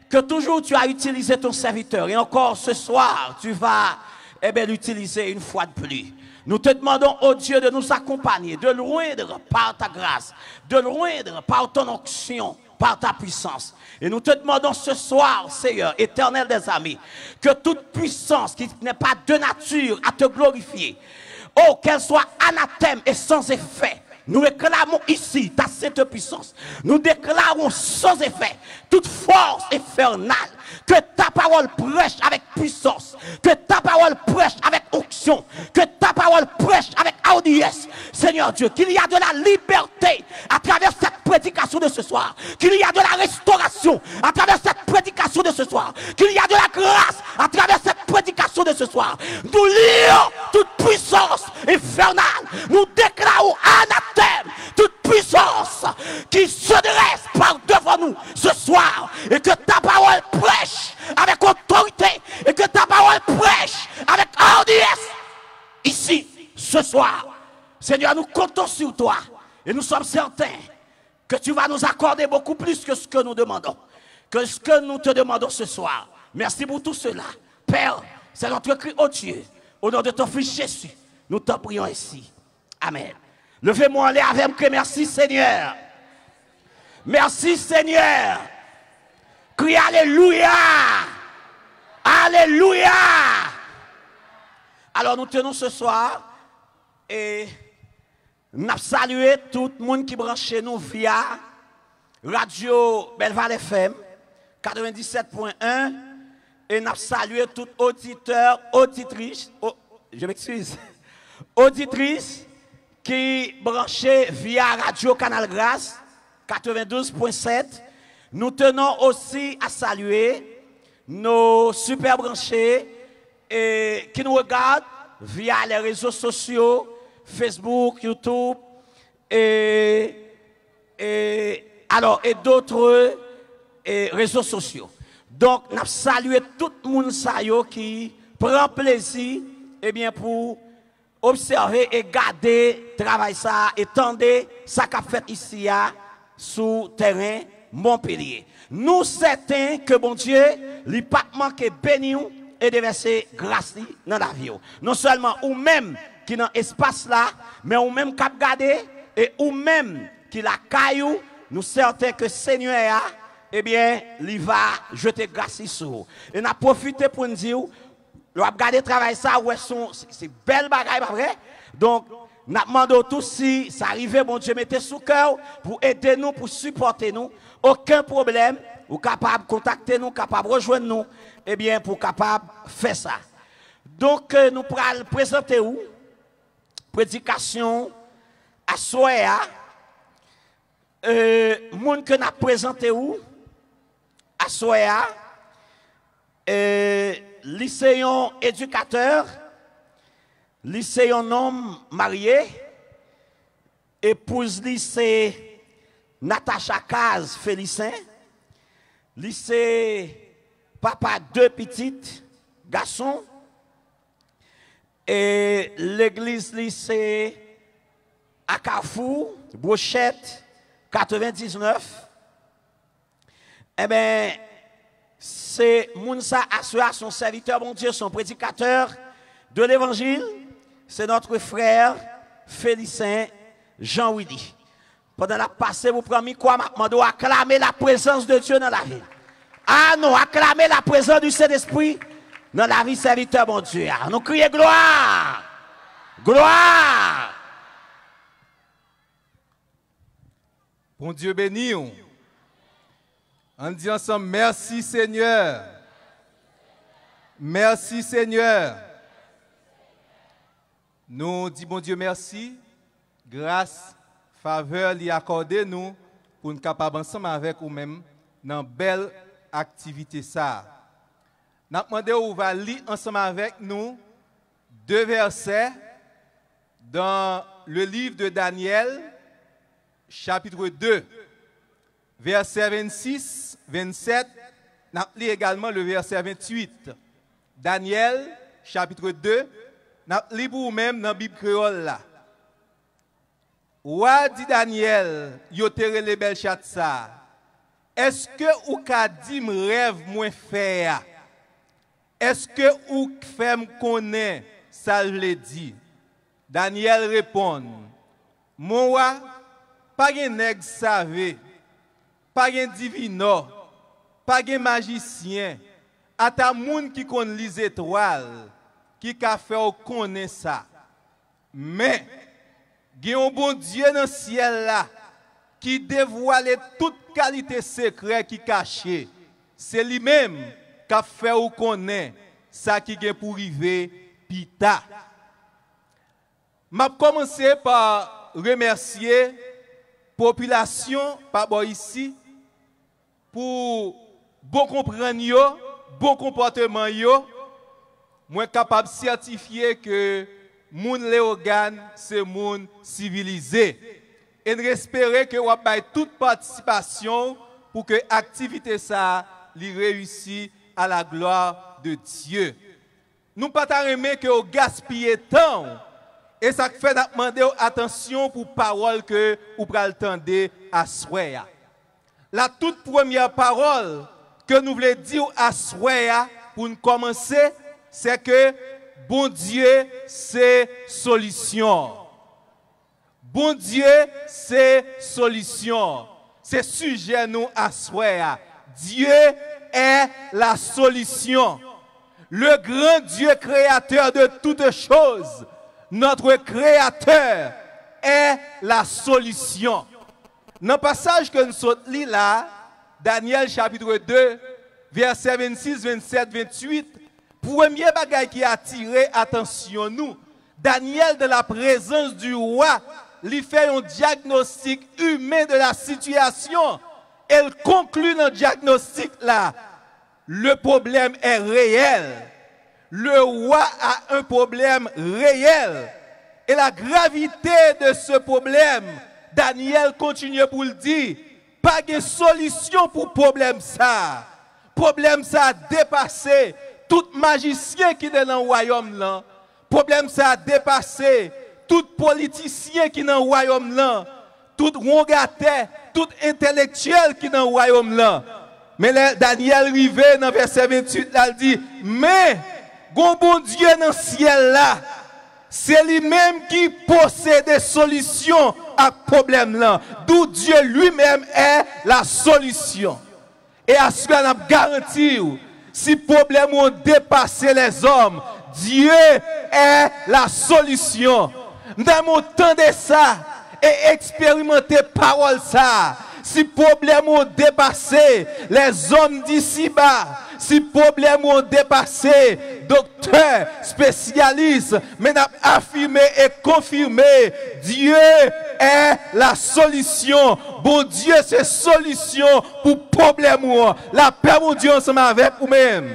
que toujours tu as utilisé ton serviteur. Et encore ce soir, tu vas, eh bien, l'utiliser une fois de plus. Nous te demandons, ô Dieu, de nous accompagner, de l'oindre par ta grâce, de l'oindre par ton onction, par ta puissance. Et nous te demandons ce soir, Seigneur, Éternel des armées, que toute puissance qui n'est pas de nature à te glorifier, oh, qu'elle soit anathème et sans effet. Nous réclamons ici ta sainte puissance. Nous déclarons sans effet toute force infernale. Que ta parole prêche avec puissance. Que ta parole prêche avec onction. Que ta parole prêche avec audience. Seigneur Dieu, qu'il y a de la liberté à travers cette prédication de ce soir. Qu'il y a de la restauration à travers cette prédication de ce soir. Qu'il y a de la grâce à travers cette prédication de ce soir. Nous lions toute puissance infernale. Nous déclarons anathème toute puissance qui se dresse par devant nous ce soir. Et que ta parole prêche avec autorité. Et que ta parole prêche avec audience ici, ce soir. Seigneur, nous comptons sur toi. Et nous sommes certains que tu vas nous accorder beaucoup plus que ce que nous demandons, que ce que nous te demandons ce soir. Merci pour tout cela. Père, c'est notre cri au Dieu. Au nom de ton Fils Jésus, nous t'en prions ainsi. Amen. Leve men w anlè avè m, kriye mèsi Senyè. Mèsi Senyè. Kriye alelouya. Alelouya. Alò nou te nou se swa e n ap salye tout moun ki branche nou via radyo Bèl Valè F M katrevendisèt pwen en e n ap salye tout oditè, oditris, o, je m'excuse, oditris ki branche via radyo Kanal Gras katrevendouz pwen sèt. Nous tenons aussi à saluer nos super branchés et qui nous regardent via les réseaux sociaux, Facebook, YouTube, et, et, alors, et d'autres, et réseaux sociaux. Donk, n ap salye tout moun sa yo ki pran plezi, ebyen, pou obsève e gade travay sa a e tande sa k ap fèt isi a sou tèren Monpelye. Nou sèten ke Bondye, li p ap manke beni w e devèse gras li nan lavi w. Non sèlman ou menm, ki nan espas la, men ou menm k ap gade, e ou menm ki lakay ou, nou sèten ke Senyè a, ebyen, li va jete gras li sou ou. E n ap pwofite pou n di w, lè w ap gade travay sa, w wè se yon, se, se bèl bagay, pa vre? Donk, n ap mande w tou, si sa rive, Bondye mete sou kè w pou ede nou, pou sipòte nou, okenn pwoblèm, ou kapab kontakte nou, kapab rejwenn nou, ebyen, pou w kapab fè sa. Donk, eh, nou pral prezante w predikasyon aswè a. Eh, moun ke n ap prezante w aswè a, eh, li se yon edikatè, li se yon nonm marye, epouz li se Natacha Kaz Felicien, li se papa de pitit gason, e legliz li se a Kafou, Bwochèt, katrevendiznèf. Enben, se moun sa aswè a, se yon sèvitè Bondye, se yon predikatè de levanjil, se notre frère Félicien Jean Willy. Pandan n ap pase pou pran mikwo a, m ap mande w aklame la prezans de Dye nan lavi l. Ah non, aklame la prezans du Sentespri nan lavi sèvitè Bondye a. Nou kriye glwa! Glwa! Bondye beni w. Ann di ansanm, mèsi Senyè. Mèsi Senyè. Nou di Bondye mèsi, gras, favè li akòde nou pou n kapab ansanm avèk ou menm nan bèl aktivite sa a. N ap mande w va li ansanm avèk nou de vèsè dans le livre de Daniel, chapitre deux, vèsè vennsis, vennsèt. N ap li egalman le vèsè venntuit. Danyèl, chapitre deux, n ap li pou ou menm nan Bib kreyòl la. Wa di Danyèl, yo te rele Bèlchatsa, èske ou ka di m rèv mwen fè a? Èske ou k fè m konnen sa l vle di? Danyèl reponn, Mon wa, pa gen nèg save, pa gen divinò, pa gen majisyen, ata moun ki konn li zetwal, ki ka fè w konnen sa. Men, gen yon Bondye nan syèl la ki devwale tout kalite sekrè ki kache. Se li menm k ap fè w konnen sa ki gen pou rive pita. M ap kòmanse pa remèsye popilasyon pa bò isi pou bon konprann yo, bon konpòteman yo. Mwen kapab sètifye ke moun Leyogàn se moun sivilize. E n espere ke w ap bay tout patisipasyon w pou ke aktivite sa a li reyisi à la gloire de Dieu. Nou pa ta renmen ke w gaspiye tan w, e sa k fè n ap mande w atansyon pou pawòl ke ou pral tande aswè a. La tout premyè pawòl ke nou vle di w aswè a pou n kòmanse, se ke Bondye se solisyon. Bondye se solisyon. Se sijè nou aswè a. Dieu est la solution. Le grand Dieu créateur de toutes choses, notre Créateur est la solution. Nan pasaj ke n sot li la, Danyèl chapitre deux, vèsè vennsis, vennsèt, venntuit, premye bagay ki atire atansyon nou, Danyèl, dans la présence du roi, li fè yon dyagnostik imen de la sitiyasyon, e l konkli nan dyagnostik la, le problème est réel. Le roi a un problème réel. Et la gravité de ce problème, Danyèl kontinye pou l di, pa gen solisyon pou pwoblèm sa a. Pwoblèm sa a depase tout majisyen ki te nan wayòm lan. Pwoblèm sa a depase tout politisyen ki nan wayòm lan, tout wongatè, tout entèlektyèl ki nan wayòm lan. Men lè Danyèl rive nan vèsè venntuit la, l di, men, gon Bondye nan syèl la, Se li menm ki posede solisyon ak pwoblèm lan. D'où Dieu lui-même est la solution. E aswè n ap garanti w, si pwoblèm ou an depase lèzòm, Dieu est la solution. M ta renmen w tande sa e eksperimante pawòl sa a. Si pwoblèm ou an depase lèzòm disiba, si pwoblèm ou an depase doktè, espesyalis, men n ap afime e konfime, Dieu est la solution. Bondye se solisyon pou pwoblèm ou an. Lapè Bondye ansanm avèk ou menm.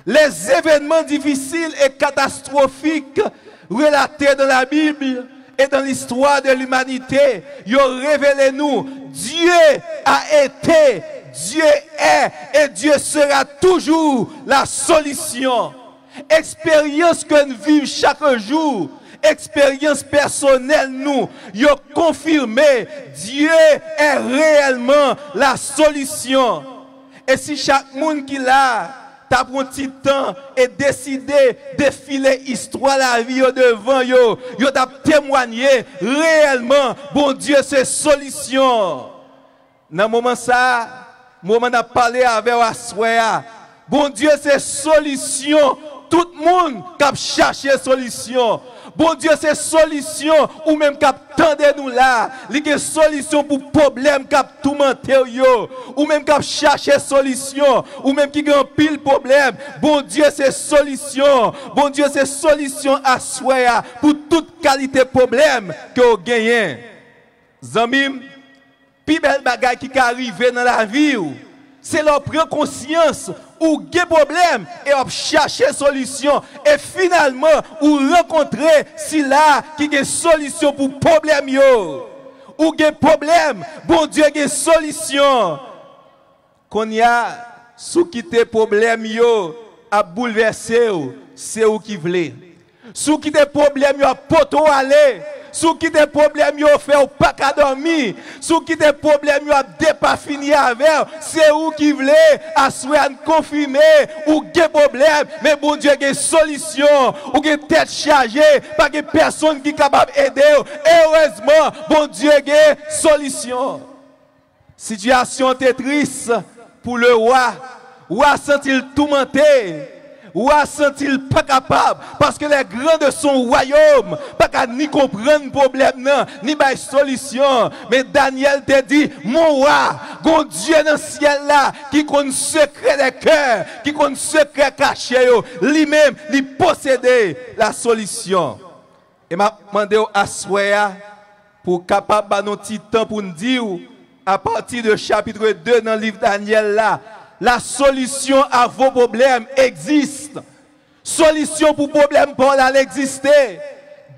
Les événements difficiles et catastrophiques relatés dans la Bible et dans l'histoire de l'humanité, yo revele nou, Dieu a été, Dieu est et Dieu sera toujours la solution. Eksperyans ke n viv chak jou, eksperyans pèsonèl nou, yo konfime Dieu est réellement la solution. E si chak moun ki la a ta pran ti tan e deside defile istwa lavi yo devan yo, yo t ap temwanye reyèlman Bondye se solisyon. Nan moman sa a, moman n ap pale avè w aswè a, Bondye se solisyon tout moun k ap chache solisyon. Bondye se solisyon ou menm k ap tande nou la. Li gen solisyon pou pwoblèm k ap toumante w yo. Ou menm k ap chache solisyon, ou menm ki gen anpil pwoblèm, Bondye se solisyon. Bondye se solisyon aswè a pou tout kalite pwoblèm ke w genyen. Zanmi m, pi bèl bagay ki ka rive nan lavi w, se lè w pran konsyans ou gen pwoblèm e w ap chache solisyon, e finalman ou rankontre sila ki gen solisyon pou pwoblèm yo. Ou gen pwoblèm, Bondye gen solisyon. Kounye a, si w kite pwoblèm yo ap boulvèse w, se ou ki vle. Si w kite pwoblèm yo ap pote w ale, si w kite pwoblèm yo fè w pa ka dòmi, si w kite pwoblèm yo ap depafini avè w, se ou ki vle. Aswè a n konfime, ou gen pwoblèm, men Bondye gen solisyon. Ou gen tèt chaje, pa gen pèsonn ki kapab ede w. Erezman, Bondye gen solisyon. Sitiyasyon an te tris pou le wa. Wa santi l toumante. Wa santi l pa kapab, paske les grands de son royaume pa ka ni konprann pwoblèm nan, ni bay solisyon. Men Danyèl te di, mon wa, gon Dye nan syèl la ki konn sekrè dè kè, ki konn sekrè kache yo. Li menm, li posede la solisyon. E m ap mande w aswè a pou w kapab ba nou ti tan pou n di w, apati de chapitre de nan liv Danyèl la, la solution à vos problèmes existe. Solisyon pou pwoblèm pa w la egziste.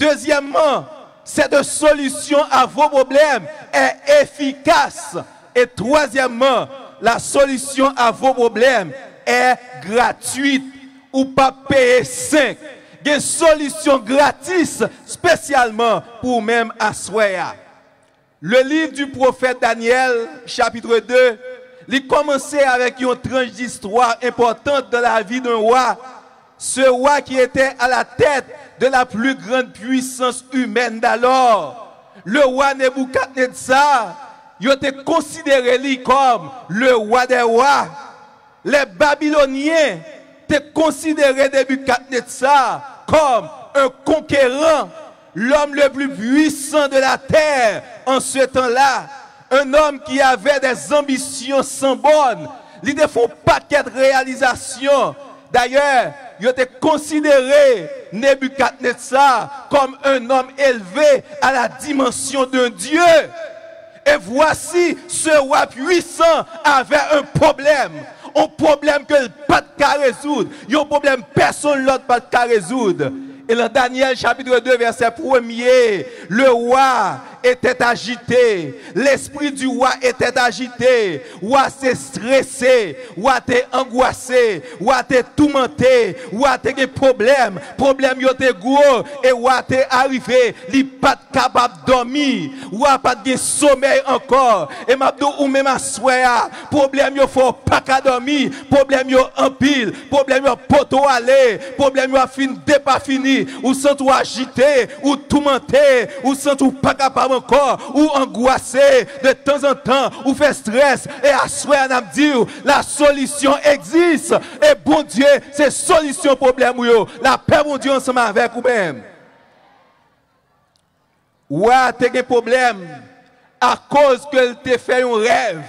Dezyèmman, cette solution à vos problèmes est efficace. E twazyèmman, la solution à vos problèmes est gratuite. Ou p ap peye senk. Gen solisyon gratis espesyalman pou ou menm aswè a. Le livre du prophète Daniel, chapitre deux, li kòmanse avèk yon tranch distwa enpòtan dan lavi d'un wa. Ce roi qui était à la tête de la plus grande puissance humaine d'alors. Le roi Neboucadnetsar, yo te konsidere li kòm le roi des rois. Les Babyloniens te konsidere Nebikadnetsar kòm un conquérant, l'homme le plus puissant de la terre en ce temps-là, un homme qui avait des ambitions sans bornes. Li te fè yon pakèt reyalizasyon. Dayè, yo te konsidere Nebikadnetsar comme un homme élevé à la dimension d'un dieu. Et voici, ce roi puissant avait un problème. Yon pwoblèm ke l pa t ka rezoud. Yon pwoblèm pèsonn lòt pa t ka rezoud. E nan Danyèl chapitre deux, vèsè premye, le roi et tête agitée. L'esprit du roi était agité. Wa te strese, wa te angwase, wa te toumante, wa te gen pwoblèm. Pwoblèm yo te gwo, e wa te arive, li pa t kapab dòmi. Wa pa t gen somèy ankò. E m ap di w, ou menm aswè a, pwoblèm yo fè w pa ka dòmi. Pwoblèm yo anpil. Pwoblèm yo ap pote w ale. Pwoblèm yo ap fin depafini. Ou santi w ajite, ou toumante, ou santi w pa kapab ankò, ou angwase. De tanzantan, ou fè strès. E aswè a, n ap di w, la solution existe. E Bondye, se solisyon pwoblèm ou yo. Lapè Bondye ansanm avèk ou menm. Wa a te gen pwoblèm akoz ke l te fè yon rèv.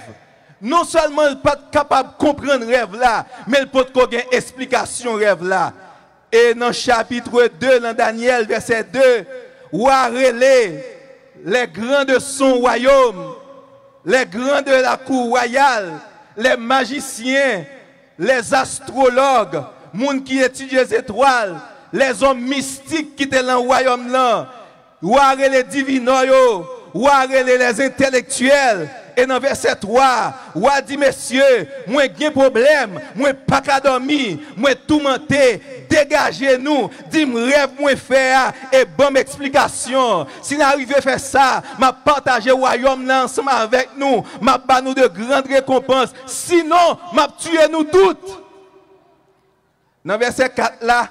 Non sèlman l pa t kapab konprann rèv la, men l potko gen esplikasyon rèv la. E nan chapit de nan Danyèl, vèsè de, wa a rele les grands de son royaume, les grands de la cour royale, les magiciens, les astrologues, moun ki etidye zetwal, les hommes mystiques ki te nan wayòm nan. Wa a rele divinò yo, wa a rele les intellectuels. E nan vèsè twa, wa a di, mesye, mwen gen pwoblèm, mwen pa ka dòmi, mwen toumante, degaje nou, di m rèv mwen fè a, e ban m eksplikasyon. Si n arive fè sa, m ap pataje wayòm nan ansanm avèk nou, m ap ba nou de grann rekonpans, sinon, m ap tiye nou tout. Nan vèsè kat la,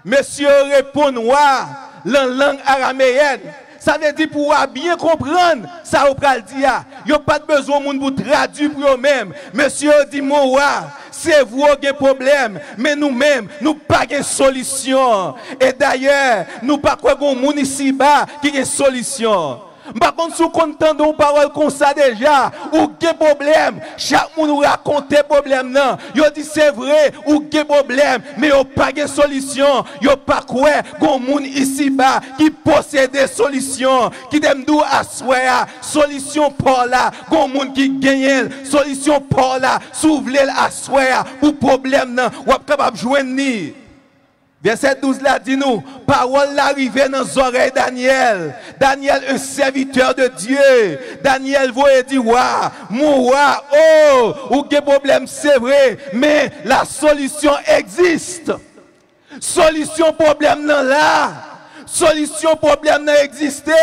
mesye yo reponn wa a lan lang arameyèn. Sa vle di pou wa a byen konprann sa yo pral di a. Yo pa t bezwen moun pou tradui pou yo menm. Mesye yo di, mon wa, se vre w gen pwoblèm, men nou menm, nou pa gen solisyon. E dayè, nou pa kwè gen yon moun isiba ki gen solisyon. M pa konn si w konn tande yon pawòl konsa deja. Ou gen pwoblèm. Chak moun ou rakonte pwoblèm nan, yo di se vre, ou gen pwoblèm, men yo pa gen solisyon. Yo pa kwè gon moun isiba ki posede solisyon. Kite m di w aswè a, solisyon pa w la, gon moun ki genyen l. Solisyon pa w la, si w vle l aswè a, pou pwoblèm nan, w ap kapab jwenn li. Vèsè douz la di nou, pawòl la rive nan zòrèy Danyèl. Danyèl, un serviteur de Dieu. Danyèl voye di wa, mon wa, o, ou gen pwoblèm, se vre, men la solution existe. Solisyon pwoblèm nan la. Solisyon pwoblèm nan egziste.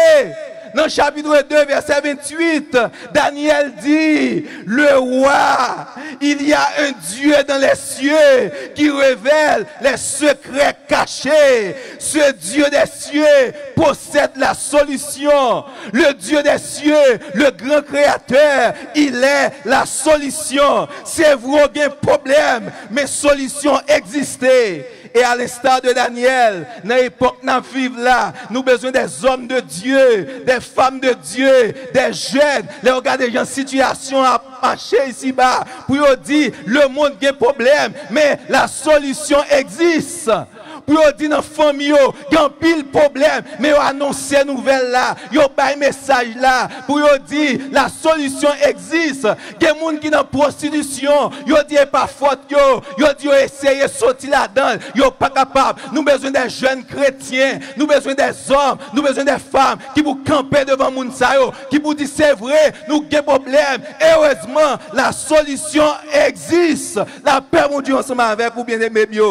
Nan chapit de, vèsè venntuit, Danyèl di, le roi, il y a un Dieu dans les cieux qui révèle les secrets cachés. Ce Dieu des cieux possède la solution. Le Dieu des cieux, le grand créateur, il est la solution. Se vre w gen pwoblèm, men solisyon egziste. E a l'instar de Daniel, nan epòk n ap viv la, nou bezwen des hommes de Dieu, des femmes de Dieu, des jeunes. Lè yo gade jan sitiyasyon ap mache isiba, pou yo di, le monde gen pwoblèm, men la solution existe. Pou yo di nan fanmi yo, gen anpil pwoblèm, men yo anonse nouvèl la, yo bay mesaj la, pou yo di, la solution existe. Gen moun ki nan pwostitisyon, yo di e pa fòt yo, yo di yo eseye soti ladan l, yo pa kapab. Nou bezwen des jeunes chrétiens, nou bezwen des hommes, nou bezwen des femmes ki pou kanpe devan moun sa yo, ki pou di se vre, nou gen pwoblèm. Erezman, la solution existe. Lapè Bondye ansanm avèk ou, byeneme m yo.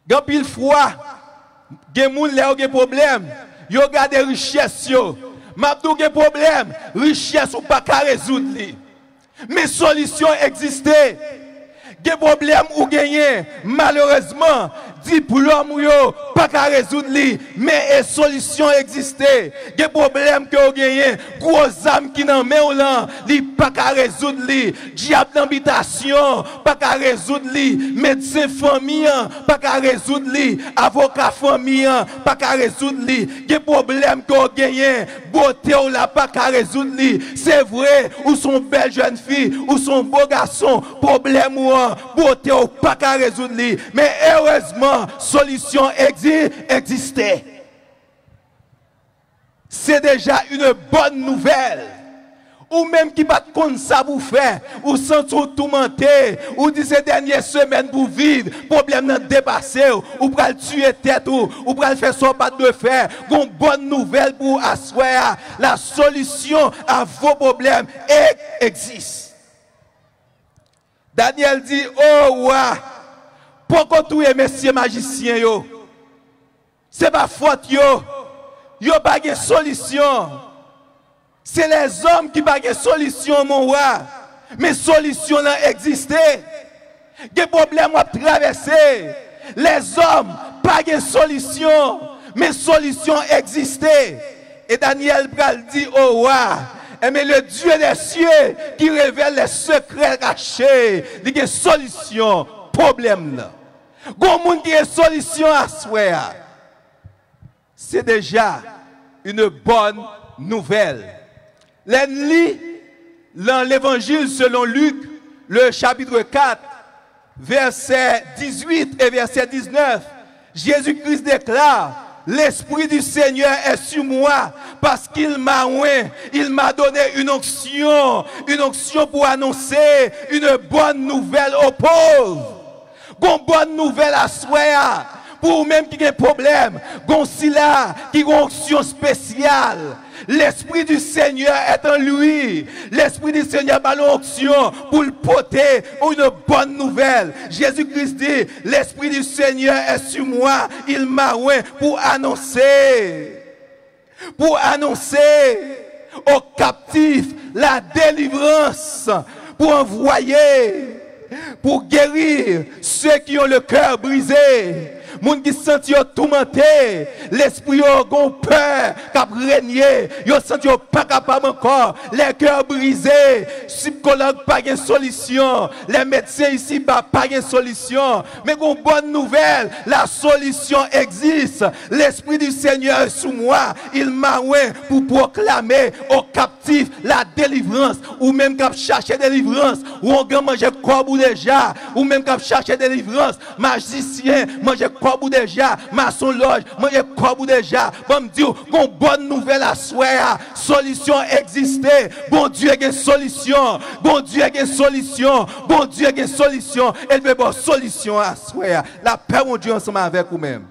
Gen anpil fwa, gen moun lè yo gen pwoblèm, yo gade richès yo. M ap di w gen pwoblèm, richès ou pa ka rezoud li. Men solisyon egziste. Gen pwoblèm ou genyen, malerezman, diplòm ou yo pa ka rezoud li, men e solisyon egziste. Gen pwoblèm ke w genyen, gwo zam ki nan men w lan, li pa ka rezoud li. Dyab nan bitasyon pa ka rezoud li. Medsen fanmi an pa ka rezoud li. Avoka fanmi an pa ka rezoud li. Gen pwoblèm ke w genyen, bote w la pa ka rezoud li. Se vre, ou se yon bèl jèn fi, ou se yon bo gason, pwoblèm ou an, bote w pa ka rezoud li. Men erezman, solisyon egzi-, egziste. Se deja une bonne nouvelle. Ou menm ki pa t konn sa pou fè, ou santi w toumante, ou di se dènye semèn pou w viv, pwoblèm nan depase w, ou pral tiye tèt ou, ou pral fè sa w pa t dwe fè. Gon bòn nouvèl pou ou aswè a. La solution à vos problèmes e-, existe. Danyèl di, o wa, poko touye mesye majisyen yo. Se pa fòt yo. Yo pa gen solisyon. Se lèzòm ki pa gen solisyon, mon wa. Men solisyon nan egziste. Gen pwoblèm w ap travèse. Lèzòm pa gen solisyon, men solisyon egziste. E Danyèl pral di, o wa, enben, le Dieu des cieux qui révèle les secrets cachés, li gen solisyon pwoblèm nan. Gon moun ki gen solisyon aswè a. C'est déjà une bonne nouvelle. Lè n li nan Levanjil selon Lik, le chapitre quatre, verset dix-huit et verset dix-neuf, Jésus-Christ déclare, l'Esprit du Seigneur est sur moi, parce qu'il m'a oint, il m'a donné une onction, une onction pour annoncer une bonne nouvelle aux pauvres. Gon bòn nouvèl aswè a. Pou ou menm ki gen pwoblèm, gon sila ki gon onksyon espesyal. L'Esprit du Seigneur est en lui. Lespri di Senyè ba l yon onksyon pou l pote yon bòn nouvèl. Jezi Kris di, l'Esprit du Seigneur est sur moi, il m'a oint pour annoncer, pour annoncer aux captifs la délivrance, pour envoyer, pour guérir ceux qui ont le cœur brisé. Moun ki santi yo toumante, lespri yo gon pè k ap renye, yo santi yo pa kapab ankò, les cœurs brisés, sikològ pa gen solisyon, les médecins ici-bas pa gen solisyon, men gon bòn nouvèl, la solution existe. L'Esprit du Seigneur est sur moi, il m'a oint pour proclamer aux captifs la délivrance. Ou menm k ap chache delivrans, ou ongan manje kòb ou deja. Ou menm k ap chache delivrans, majisyen manje kòb ou deja, masonlòj manje kòb ou deja. Ban m di w, gon bòn nouvèl aswè a. Solisyon egziste. Bondye gen solisyon. Bondye gen solisyon. Bondye gen solisyon. E l vle ba w solisyon aswè a. Lapè Bondye ansanm avèk ou menm.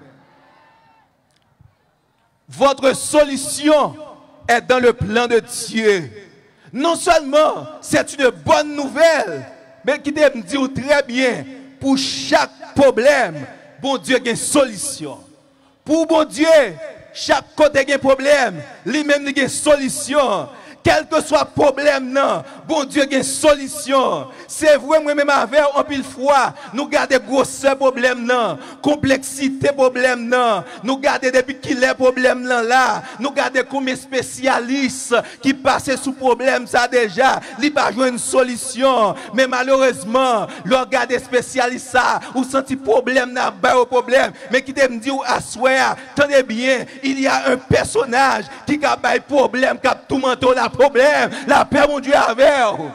Votre solution est dans le plan de Dieu. Non seulement c'est une bonne nouvelle, men kite m di w trè byen, pou chak pwoblèm, Bondye gen solisyon. Pou Bondye, chak kote gen pwoblèm, li menm li gen solisyon. Kèlkeswa pwoblèm nan, Bondye gen solisyon. Se vre, mwen menm avè w, anpil fwa, nou gade gwosè pwoblèm nan, konpleksite pwoblèm nan, nou gade depi kilè pwoblèm nan la, nou gade konbyen espesyalis ki pase sou pwoblèm sa deja, li pa jwenn solisyon. Men malerezman, lè w gade espesyalis sa, ou santi pwoblèm nan ap ba yo pwoblèm. Men kite m di w aswè a, tande byen, il y a un personnage ki ka bay pwoblèm, k ap toumante w la pwoblèm. Lapè Bondye avè w.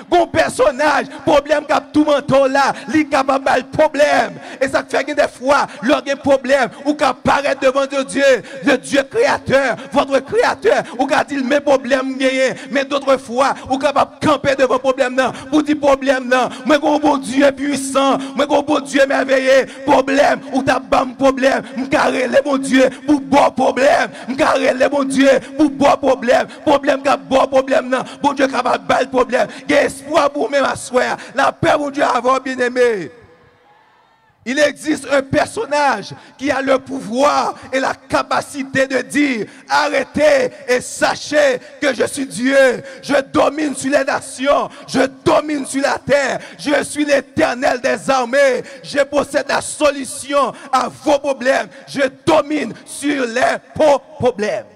Gon pèsonaj, pwoblèm k ap toumante w la, li kapab ba l pwoblèm. E sa k fè gen de fwa, lè w gen pwoblèm, ou ka parèt devan Dye, le Dieu créateur, votre créateur, ou ka di l, men pwoblèm m genyen. Men dòt fwa, ou kapab kanpe devan pwoblèm nan, pou di pwoblèm nan, mwen gon Bondye pwisan, mwen gon Bondye mèveye. Pwoblèm, ou t ap ban m pwoblèm, m ka rele Bondye pou ba w pwoblèm. M ka rele Bondye pou ba w pwoblèm. Pwoblèm k ap ba w pwoblèm nan, Bondye kapab ba l pwoblèm. Gen espwa pou ou menm aswè a. Lapè Bondye avè w, byeneme. Il existe un personnage qui a le pouvoir et la capacité de dire, arrêtez et sachez que je suis Dieu. Je domine sur les nations. Je domine sur la terre. Je suis l'Éternel des armées. Je possède la solution à vos problèmes. Je domine sur les po-, problèmes.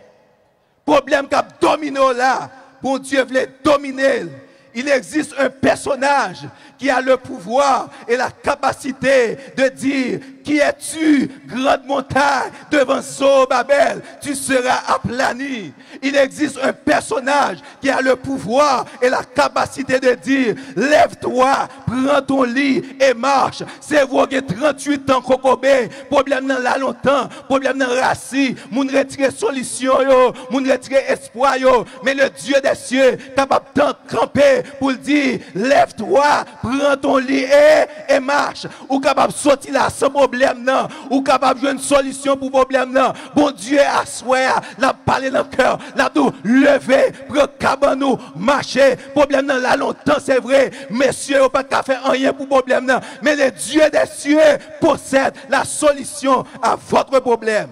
Pwoblèm k ap domine w la, Bondye vle domine l. Il existe un personnage qui a le pouvoir et la capacité de dire, Qui es-tu, grande montagne, devant Zorobabel, tu seras aplani. Il existe un personnage qui a le pouvoir et la capacité de dire, lève-toi, prends ton lit et marche. Se vre w gen tranntuit an kokobe, pwoblèm nan la lontan, pwoblèm nan rasi, moun retire solisyon yo, moun retire espwa yo, men le Dieu des cieux kapab tan kanpe pou l di, lève-toi, prends ton lit et, et marche. Ou kapab soti la san pwoblèm nan. Ou kapab jwenn solisyon pou pwoblèm nan. Bondye aswè a, l ap pale nan kè w. L ap di w, leve, pran kabann ou, mache. Pwoblèm nan la lontan, se vre. Mesye yo pa ka fè anyen pou pwoblèm nan. Men le Dieu des cieux possède la solution à votre problème.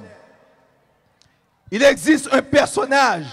Il existe un personnage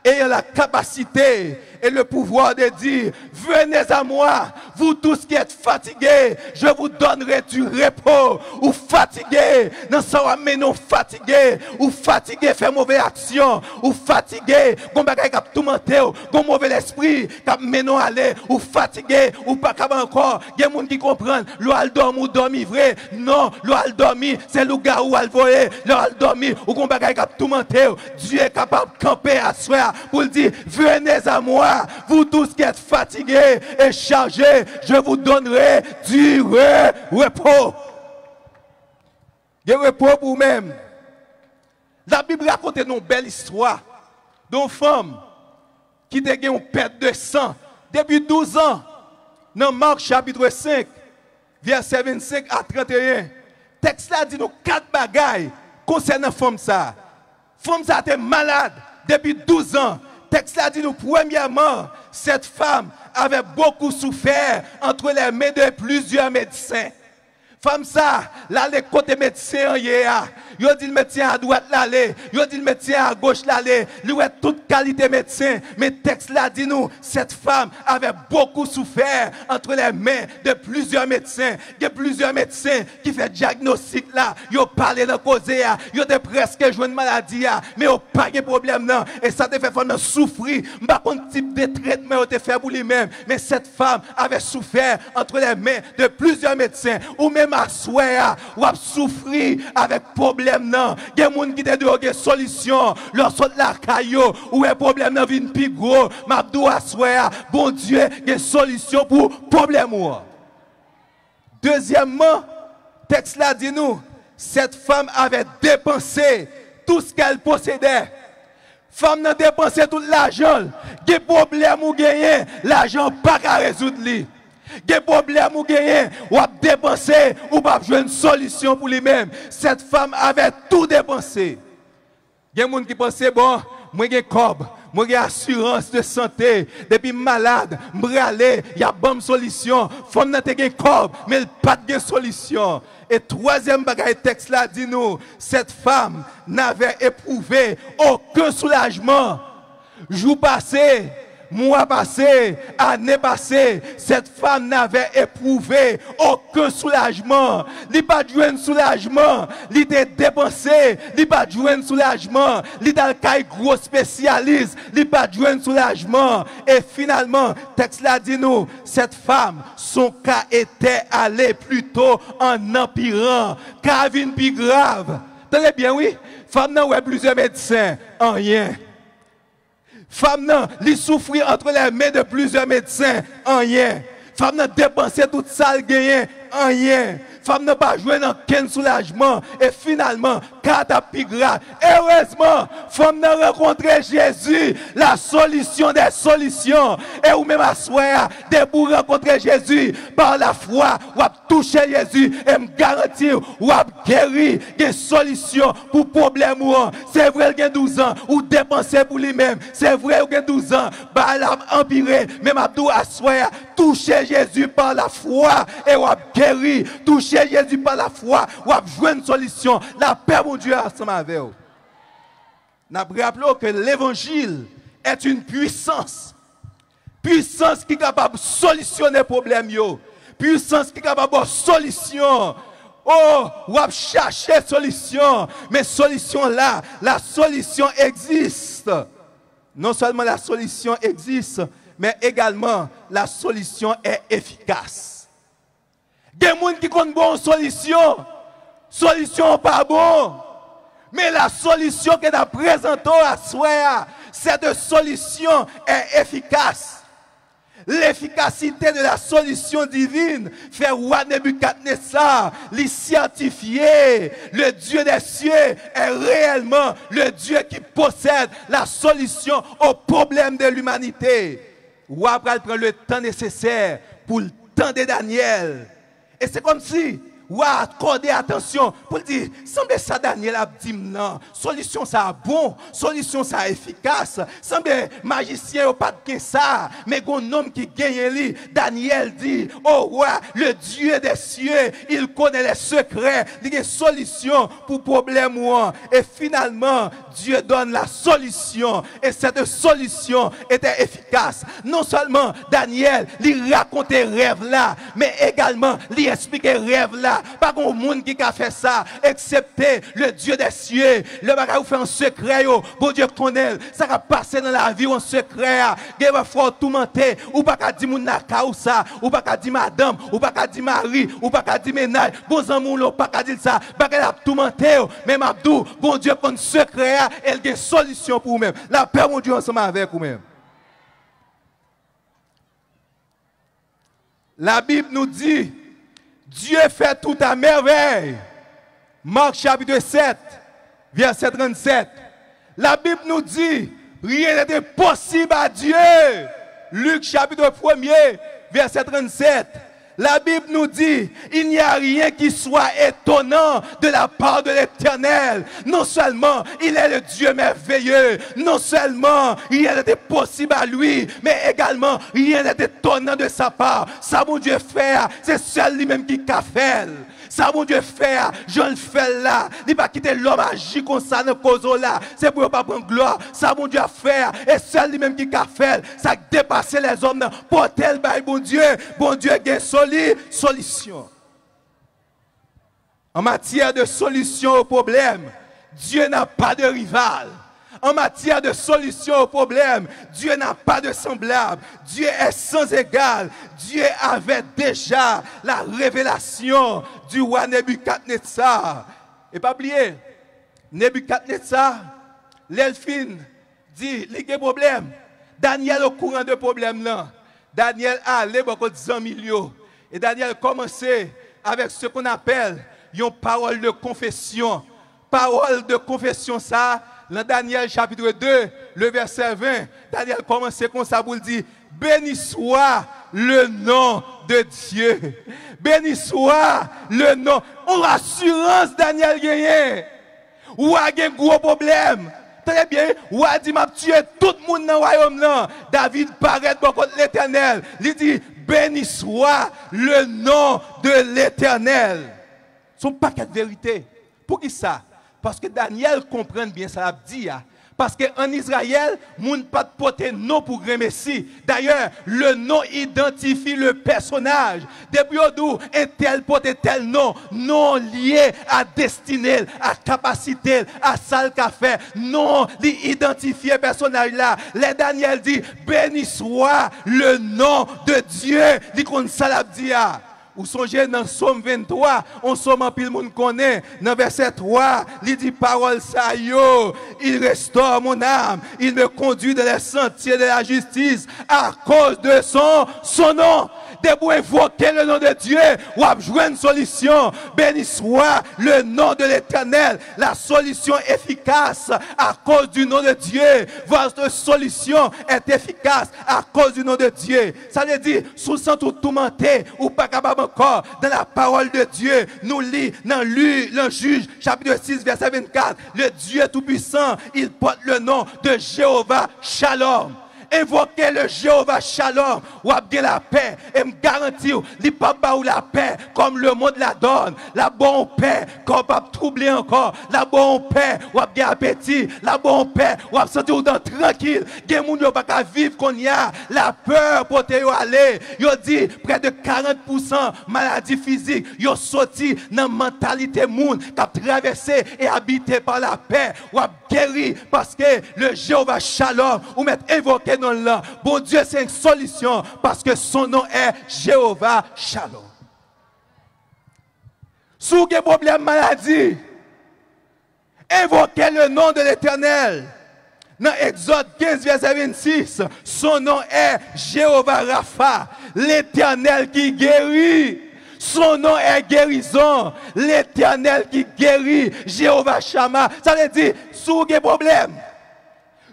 ayant la capacité et le pouvoir de dire, venez à moi, vous tous qui êtes fatigués, je vous donnerai du repos. Ou fatige, nan sa w ap mennen w fatige, ou fatige fè move aksyon, ou fatige, gon bagay k ap toumante w, gon move lespri k ap mennen w ale, ou fatige, ou pa kab ankò. Gen moun ki konprann, lè w al dòmi, ou dòmi vre. Non, lè w al dòmi, se lougawou w al voye. Lè w al dòmi, ou gon bagay k ap toumante w. Dye kapab kanpe aswè a pou l di, venez à moi, vous tous qui êtes fatigués et chargés, je vous donnerai du re- repos. Gen repo pou ou menm. Labib rakonte nou yon bèl istwa de yon fanm ki te gen yon pèt de san depi douz an. Nan Mak chapit senk, vèsè vennsenk a trannteyen, tèks la di nou kat bagay konsènan fanm sa a. Fanm sa a te malad depi douz an. Tèks la di nou, premyèman, cette femme avait beaucoup souffert entre les mains de plusieurs médecins. Fanm sa, l ale kote medsen an ye a. Yo di l medsen a dwat l ale, yo di l medsen a goch l ale. Li wè tout kalite medsen, men tèks la di nou, cette femme avait beaucoup souffert entre les mains de plusieurs médecins. Gen plizyè medsen ki fè dyagnostik la, yo pale nan koze a, yo te prèske jwenn maladi a, men yo pa gen pwoblèm nan. E sa te fè fanm nan soufri. M pa konn tip de tretman yo te fè pou li menm, men cette femme avait souffert entre les mains de plusieurs médecins. Ou menm aswè a, w ap soufri avèk pwoblèm nan. Gen moun ki te di yo gen solisyon. Lè w sot lakay yo, ou wè pwoblèm nan vin pi gwo. M ap di w aswè a, Bondye gen solisyon pou pwoblèm ou an. Dezyèmman, tèks la di nou, cette femme avait dépensé tout ce qu'elle possédait. Fanm nan depanse tout lajan l. Gen pwoblèm ou genyen, lajan pa ka rezoud li. Gen pwoblèm ou genyen, w ap depanse, ou p ap jwenn solisyon pou li menm. Cette femme avait tout dépensé. Gen moun ki panse, bon, mwen gen kòb, mwen gen asirans de sante, depi m malad, m prale, y ap ban m solisyon. Fanm nan te gen kòb, men l pa t gen solisyon. E twazyèm bagay tèks la di nou, cette femme n'avait éprouvé aucun soulagement. Jou pase, mwa pase, ane pase, cette femme n'avait éprouvé aucun soulagement. Li pa t jwenn soulajman. Li te depanse, li pa t jwenn soulajman. Li t al kay gwo espesyalis, li pa t jwenn soulajman. E finalman, tèks la di nou, cette femme, son cas était allé plutôt en empirant. Ka a vin pi grav. Tande byen, wi. Fanm nan wè plizyè medsen, anyen. Fanm nan, li soufri entre les mains de plusieurs médecins, anyen. Fanm nan depanse tout sa l genyen, anyen. Fanm nan pa jwenn okenn soulajman. E finalman, ka a t ap pi grav. Erezman, fanm nan rankontre Jezi, la solution des solutions. E ou menm aswè a, depi w rankontre Jezi, pa lafwa, w ap touche Jezi, e m garanti w, w ap geri, gen solisyon pou pwoblèm ou an. Se vre l gen douz an, ou depanse pou li menm. Se vre ou gen douz an, bagay la ap anpire, men m ap di w aswè a, touche Jezi pa lafwa, e w ap geri. Touche Jezi pa lafwa, w ap jwenn solisyon. Lapè Bondye ansanm avè w. N ap raple w ke levanjil est une puissance. Pwisans ki kapab solisyone pwoblèm yo. Pwisans ki kapab ba w solisyon. O, w ap chache solisyon, men solisyon la, la solution existe. Non seulement la solution existe, mais également la solution est efficace. Gen moun ki konn ba w solisyon. Solisyon an pa bon. Men la solution ke n ap prezante w aswè a, cette solution est efficace. L'efficacité de la solution divine fè wa Nebikadnesa li sètifye le Dieu des cieux est réellement le Dieu qui possède la solution au problème de l'humanité. Wa pral pran le tan nesesè pou l tande Danyèl. E se kòmsi wa akòde atansyon pou l di, sanble sa Danyèl ap di m nan, solisyon sa a bon, solisyon sa a efikas. Sanble majisyen yo pa t gen sa, men gen yon nonm ki genyen li. Danyèl di, o wa, le Dieu des cieux, il connaît les secrets, li gen solisyon pou pwoblèm ou an. E finalman, Dieu donne la solution, et cette solution était efficace. Non sèlman Danyèl, li rakonte rèv la, men egalman, li eksplike rèv la. Pa gen moun ki ka fè sa, eksepte le Dieu des cieux. Lè bagay ou fè an sekrè yo, Bondye konnen l. Sa k ap pase nan lavi w an sekrè a, gen pafwa w toumante, ou pa ka di moun lakay ou sa, ou pa ka di madanm, ou pa ka di mari, ou pa ka di mennaj, bon zanmi w la, ou pa ka di l sa. Bagay la ap toumante w, men m ap di w, Bondye konn sekrè a, e l gen solisyon pou ou menm. Lapè Bondye ansanm avèk ou menm. Labib nou di, Dieu fait tout à merveille. Marc chapitre sept, verset trente-sept. Labib nou di, rien n'est impossible à Dieu. Lik chapitre premier, verset trente-sept. Labib nou di, il n'y a rien qui soit étonnant de la part de l'Éternel. Non seulement il est le Dieu merveilleux, non seulement rien n'est impossible à lui, mais également rien n'est étonnant de sa part. Sa Bondye fè a, se sèl li menm ki ka fè l. Sa Bondye fè a, jan l fè l la, li pa kite lòm aji konsa nan koze w la. Se pou yo pa pran glwa. Sa Bondye ap fè a, e sèl li menm ki ka fè l. Sa k depase lèzòm nan, pote l bay Bondye. Bondye gen soli-, solisyon. En matière de solution au problème, Dieu n'a pas de rival. En matière de solution au problème, Dieu n'a pas de semblable. Dieu est sans égal. Dieu avait déjà la révélation du roi Nebukadnetsar. E pa bliye, Nebikadnetsar, lè l fin di li gen pwoblèm, Danyèl okouran de pwoblèm nan. Danyèl ale bò kot zanmi l yo. E Danyèl kòmanse avec ce qu'on appelle yon parole de confession. Pawòl de konfesyon sa a, nan Danyèl chapitre deux, le verset vingt, Danyèl kòmanse konsa pou l di, béni soit le nom de Dieu. Béni soit le nom. On asirans Danyèl genyen. Wa gen gwo pwoblèm. Tande byen, wa di, m ap tiye tout moun nan wayòm nan. David parèt bò kot Letènèl. Li di, béni soit le nom de l'Éternel. Se yon pakèt verite. Poukisa? Paske Danyèl konprann byen sa l ap di a. Paske ann Izrayèl, moun pa t pote non pou grenmesi. Dayè, le nom identifie le personnage. Depi yo di w entèl pote tèl non, non lye a destine l, a kapasite l, a sa l ka fè. Non, li idantifye pèsonaj la. Lè Danyèl di, béni soit le nom de Dieu, li konn sa l ap di a. Ou sonje nan Sòm venntwa, yon sòm anpil moun konnen, nan vèsè twa, li di pawòl sa yo, il restaure mon âme, il me conduit dans les sentiers de la justice, à cause de son, son nom. Depi w envoke le nom de Dieu, w ap jwenn solisyon. Béni soit le nom de l'Éternel, la solution efficace à cause du nom de Dieu. Votre solution est efficace à cause du nom de Dieu. Sa vle di, si w santi w toumante, ou pa kapab ankò, dans la parole de Dieu, nou li nan li, nan Jij, chapitre six, verset vingt-quatre, le Dieu Tout-Puissant, il porte le nom de Jéhovah Shalom. Envoke le Jéhovah Shalom, w ap gen lapè, e m garanti w, li p ap ba ou lapè kòm lemonn la dònn. L ap ba w yon pè kè w p ap twouble ankò. L ap ba w yon pè, w ap gen apeti. L ap ba w yon pè, w ap santi w dan trankil. Gen moun yo pa ka viv kounye a, lapè pote yo ale. Yo di près de quarante pour cent maladi fizik yo soti nan mantalite moun k ap travèse e abite pa lapè. W ap geri paske le Jéhovah Shalom, ou mèt envoke non l lan. Bondye se yon solisyon paske son nom est Jéhovah Shalom. Si w gen pwoblèm maladi, invoquez le nom de l'Éternel. Nan Egzòd kenz, vèsè vennsis, son nom est Jéhovah Rapha, l'Éternel qui guérit. Son nom est guérison, l'Éternel qui guérit, Jéhovah Shammah. Sa vle di, si w gen pwoblèm,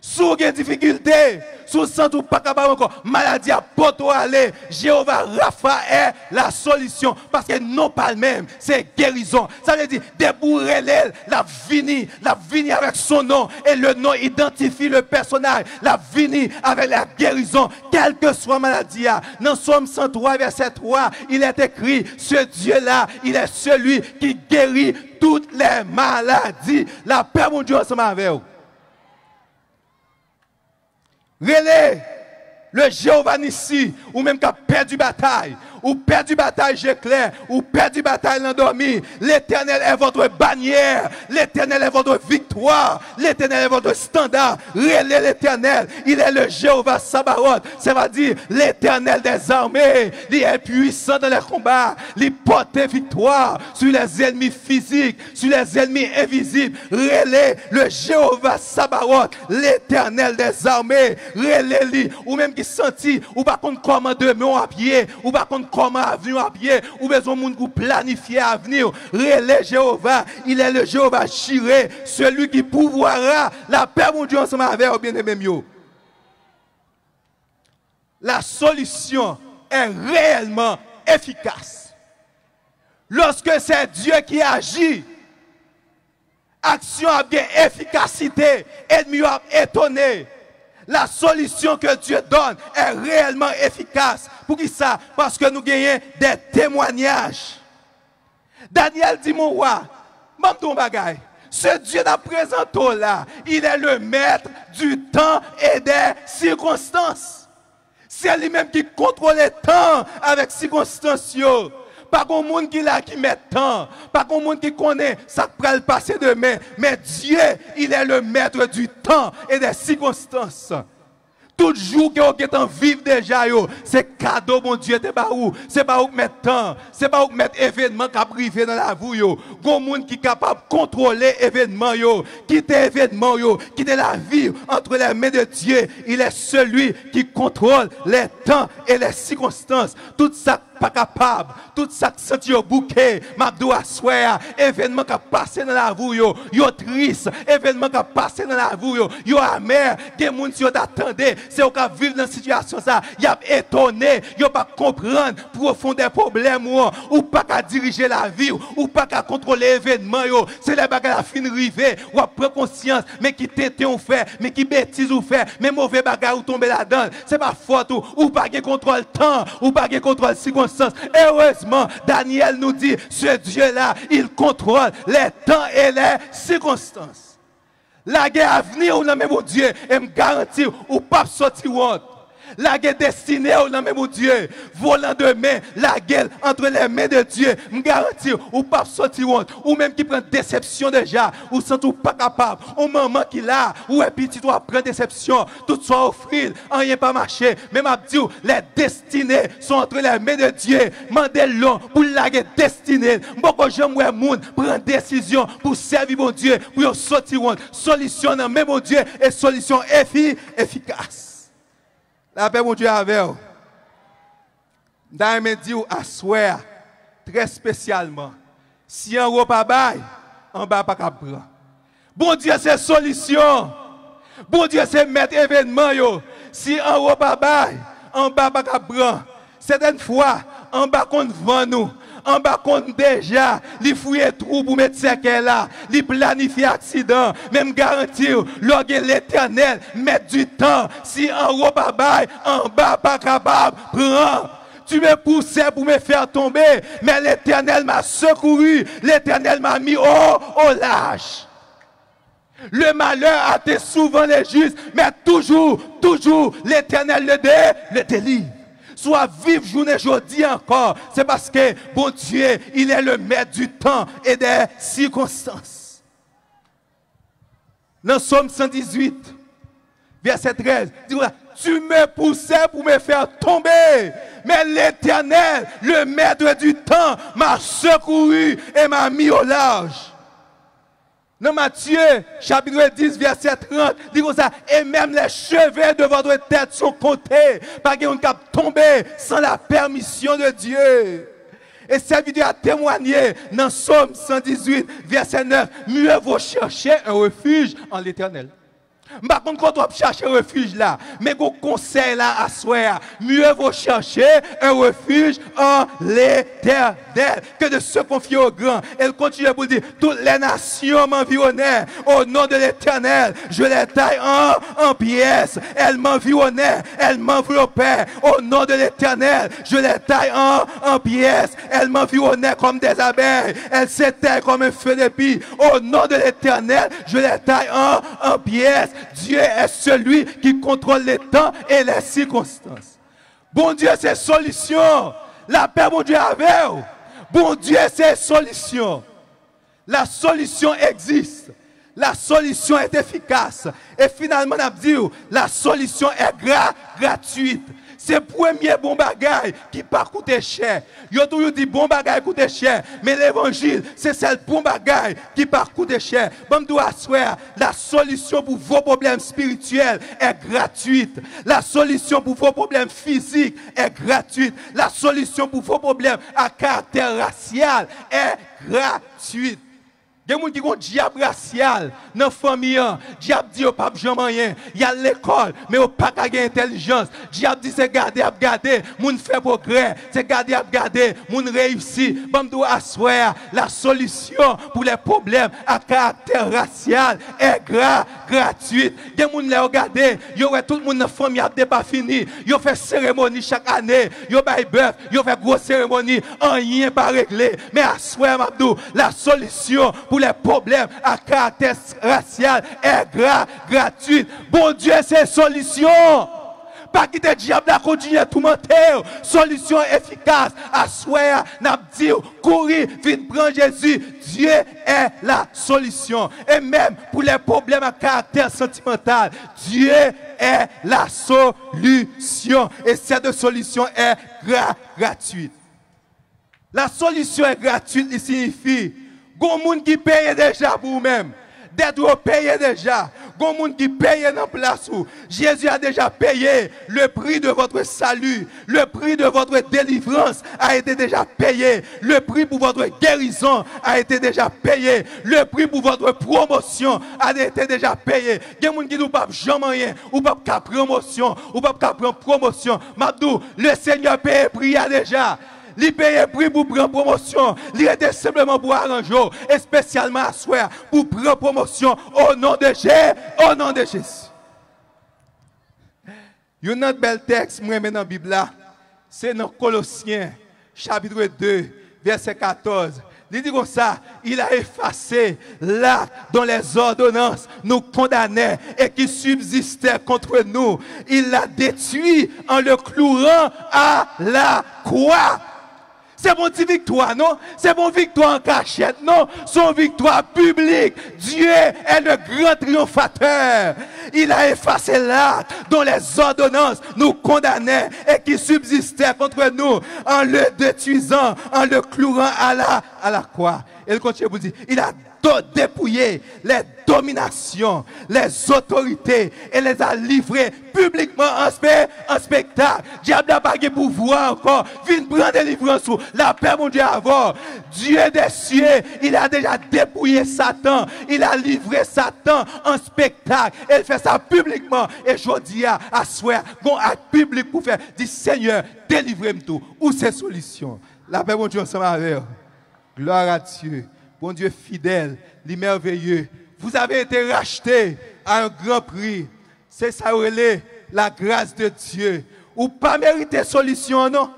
si w gen difikilte, si w santi w pa kapab ankò, maladi a pote w ale, Jewova Rafa è la solisyon, paske non pa l menm, se gerizon. Sa vle di, depi w rele l, l ap vini, l ap vini avèk son non, e le nom identifie le personnage, l ap vini avèk la guérison, kèlkeswa maladi a. Nan Sòm san twa, vèsè twa, il est écrit, ce Dieu-là, il est celui qui guérit toutes les maladies. Lapè Bondye ansanm avè w. Rele le Jewova Nisi, ou menm k ap pèdi batay. Ou pèdi batay je klè, ou pèdi batay nan dòmi. L'Éternel est votre bannière, l'Éternel est votre victoire, l'Éternel est votre standard. Rele l'Éternel, il est le Jéhovah Sabaoth, ça veut dire l'Éternel des armées. Li est puissant dans les combats, li pote viktwa sou les ennemis physiques, sou les ennemis invisibles. Rele le Jewova Sabaoth, l'Éternel des armées. Rele li. Ou menm ki santi ou pa konn kòman demen w ap ye, ou pa konn kòman avni w ap ye, ou bezwen moun pou planifye avni w. Rele Jewova. Il est le Jéhovah Jiré, celui qui pourvoira. Lapè Bondye ansanm avè w, byeneme m yo. La solution est réellement efficace. Lorsque c'est Dieu qui agit, aksyon ap gen efikasite, ènmi yo ap etone. La solution que Dieu donne est réellement efficace. Poukisa? Paske nou genyen de temwanyaj. Daniel di, mon wa, ban m di w yon bagay. Ce Dieu n ap prezante w la, il est le maître du temps et des circonstances. Se li menm ki kontwole tan avèk sikonstans yo. Pa gon moun ki la ki mèt tan. Pa gon moun ki konnen sa k pral pase demen. Men Dieu, il est le maître du temps et des circonstances. Tout jou ke w gentan viv deja yo, se kado Bondye te ba ou. Se pa ou k mèt tan. Se pa ou k mèt evènman k ap rive nan lavi w yo. Gon moun ki kapab kontwole evènman yo. Kite evènman yo. Kite lavi entre les mains de Dieu. Il est celui qui contrôle les temps et les circonstances. Tout sa k pa kapab, tout sa k santi yo bouke, m ap di w aswè a, evènman k ap pase nan lavi w yo, yo tris, evènman k ap pase nan lavi w yo, yo amè. Gen moun, si yo ta tande, se yo k ap viv nan sitiyasyon sa, y ap etone, yo p ap konprann pwofondè pwoblèm ou an. Ou pa ka dirije lavi w, ou pa ka kontwole evènman yo. Se lè bagay la fin rive, w ap pran konsyans, men ki tenten w fè, men ki betiz ou fè, men move bagay ou tonbe ladan l. Se pa fòt ou, ou pa gen kontwòl tan, ou pa gen kontwòl sikonstans. Erezman, Daniel nou di, ce Dieu-là, il contrôle les temps et les circonstances. Lage avni w nan men Bondye, e m garanti w, ou p ap soti wont. Lage destine w nan men Bondye. Vo landemen, lage l entre les mains de Dieu. M garanti w, ou p ap soti wont. Ou menm ki pran desepsyon deja, ou santi w pa kapab. Ou manman ki la, ou wè pitit ou ap pran desepsyon. Tout sa w ofri l, anyen pa mache. Men m ap di w, les destinées sont entre les mains de Dieu. Mande l non pou l lage destine l. M poko janm wè moun pran desizyon pou sèvi Bondye, pou yo soti wont. Solisyon nan men Bondye e solisyon efi-, efikas. Lapè Bondye avè w. M ta renmen di w aswè a, trè espesyalman, si anwo pa bay, anba pa ka pran. Bondye se solisyon. Bondye se mèt evènman yo. Si anwo pa bay, anba pa ka pran. Sètèn fwa, anba konn vann ou. Anba konn deja, li fouye twou pou met sèkèy la. Li planifye aksidan. Men m garanti w, lè w gen Letènèl, mèt di tan, si anwo pa bay, anba pa kapab pran. Tu me poussais pour me faire tomber, mais l'Éternel m'a secouru, l'Éternel m'a mis au, au large. Le malheur atteint souvent les justes, mais toujours, toujours, l'Éternel le dé-, le délivre. Si w ap viv jounen jodi ankò, se paske Bondye, il est le maître du temps et des circonstances. Nan Sòm san dizuit, Vèsè trèz, di konsa, tu me poussais pour me faire tomber, mais l'Éternel, le maître du temps, m'a secouru et m'a mis au large. Nan Matye, chapit dis, vèsè trant, li konsa, et même les cheveux de votre tête sont comptés. Pa gen moun k ap tonbe san la pèmisyon de Dye. E sèvitè a temwanye nan Sòm san dizuit, vèsè nèf, mieux vaut chercher un refuge en l'Éternel. M pa konn kote w ap chache refij la, men gon konsèy la aswè a. Mieux vaut chercher un refuge en l'Éternel que de se confier aux grands. E l kontinye pou l di, toutes les nations m'environnaient. Au nom de l'Éternel, je les taille en, en pièces. Elles m'environnaient, elles m'enveloppaient. Au nom de l'Éternel, je les taille en, en pièces. Elles m'environnaient comme des abeilles. Elles s'éteignent comme un feu de pie. Au nom de l'Éternel, je les taille en, en pièces. Dieu est celui qui contrôle les temps et les circonstances. Bondye se solisyon. Lapè Bondye avè w. Bondye se solisyon. La solution existe. La solution est efficace. E finalman, n ap di w, la solution est gra-, gratuite. Se premye bon bagay ki pa koute chè. Yo toujou di bon bagay koute chè, men levanjil, se sèl bon bagay ki pa koute chè. Ban m di w aswè a, la solution pour vos problèmes spirituels est gratuite. La solution pour vos problèmes physiques est gratuite. La solution pour vos problèmes à caractère racial est gratuite. Gen moun ki gon dyab rasyal nan fanmi an. Dyab di yo p ap janm anyen. Y al lekòl, men yo pa ka gen entèlijans. Dyab di se gade y ap gade moun fè pwogrè, se gade y ap gade moun reyisi. Ban m di w aswè a, la solution pour les problèmes à caractère racial est gra-, gratuite. Gen moun lè yo gade, yo wè tout moun nan fanmi ap depafini. Yo fè seremoni chak ane, yo bay bèf, yo fè gwo seremoni, anyen pa regle. Men aswè a m ap di w, la solution pour les problèmes à caractère racial est gra-, gratuite. Bondye se solisyon. Pa kite dyab la kontinye toumante w. Solisyon efikas. Aswè a, n ap di w, kouri, vin pran Jezi. Dieu est la solution. Et même pour les problèmes à caractère sentimental, Dieu est la solution. Et cette solution est gra-, gratuite. La solution est gratuite, li siyifi gon moun ki peye deja pou ou menm. Dèt ou yo peye deja. Gon moun ki peye nan plas ou. Jésus a déjà payé le prix de votre salut. Le prix de votre délivrance a été déjà payé. Le prix pour votre guérison a été déjà payé. Le prix pour votre promotion a été déjà payé. Gen moun ki di w p ap janm anyen, ou p ap ka pran mosyon, ou p ap ka pran pwomosyon. M ap di w, le Seigneur peye pri a deja. Li peye pri pou pran pwomosyon. Li rete senpleman pou aranje w, espesyalman aswè a, pou pran pwomosyon. O non de Je-, o non de Jezi. Youn nan bèl tèks mwen renmen nan Bib la, se nan Kolosyen, chapit de, vèsè katòz. Li di konsa, il a effacé l'acte dont les ordonnances nous condamnaient et qui subsistait contre nous. Il l'a détruit en le clouant à la croix. Se pa yon ti viktwa, non. Se pa yon viktwa an kachèt, non. Se yon viktwa piblik. Dieu est le grand triomphateur. Il a effacé l'acte dont les ordonnances nous condamnaient et qui subsistait contre nous en le détruisant, en le clouant à la, à la croix. E l kontinye pou l di, il a do-, dépouillé les dominations, les autorités, et les a livrées publiquement en spe-, en spectacle. Dyab la pa gen pouvwa ankò. Vin pran delivrans ou. Lapè Bondye avè w. Dieu des cieux, il a déjà dépouillé Satan. Il a livré Satan en spectacle. E l fè sa piblikman. E jodi a, aswè a, gon ak piblik pou fè. Di, Senyè, delivre m tou. Ou se solisyon. Lapè Bondye ansanm avè w. Gloire à Dieu. Bondye fidèl, li mèveye. Vous avez été racheté à un grand prix. Se sa yo rele la grâce de Dieu. Ou pa merite solisyon an, non.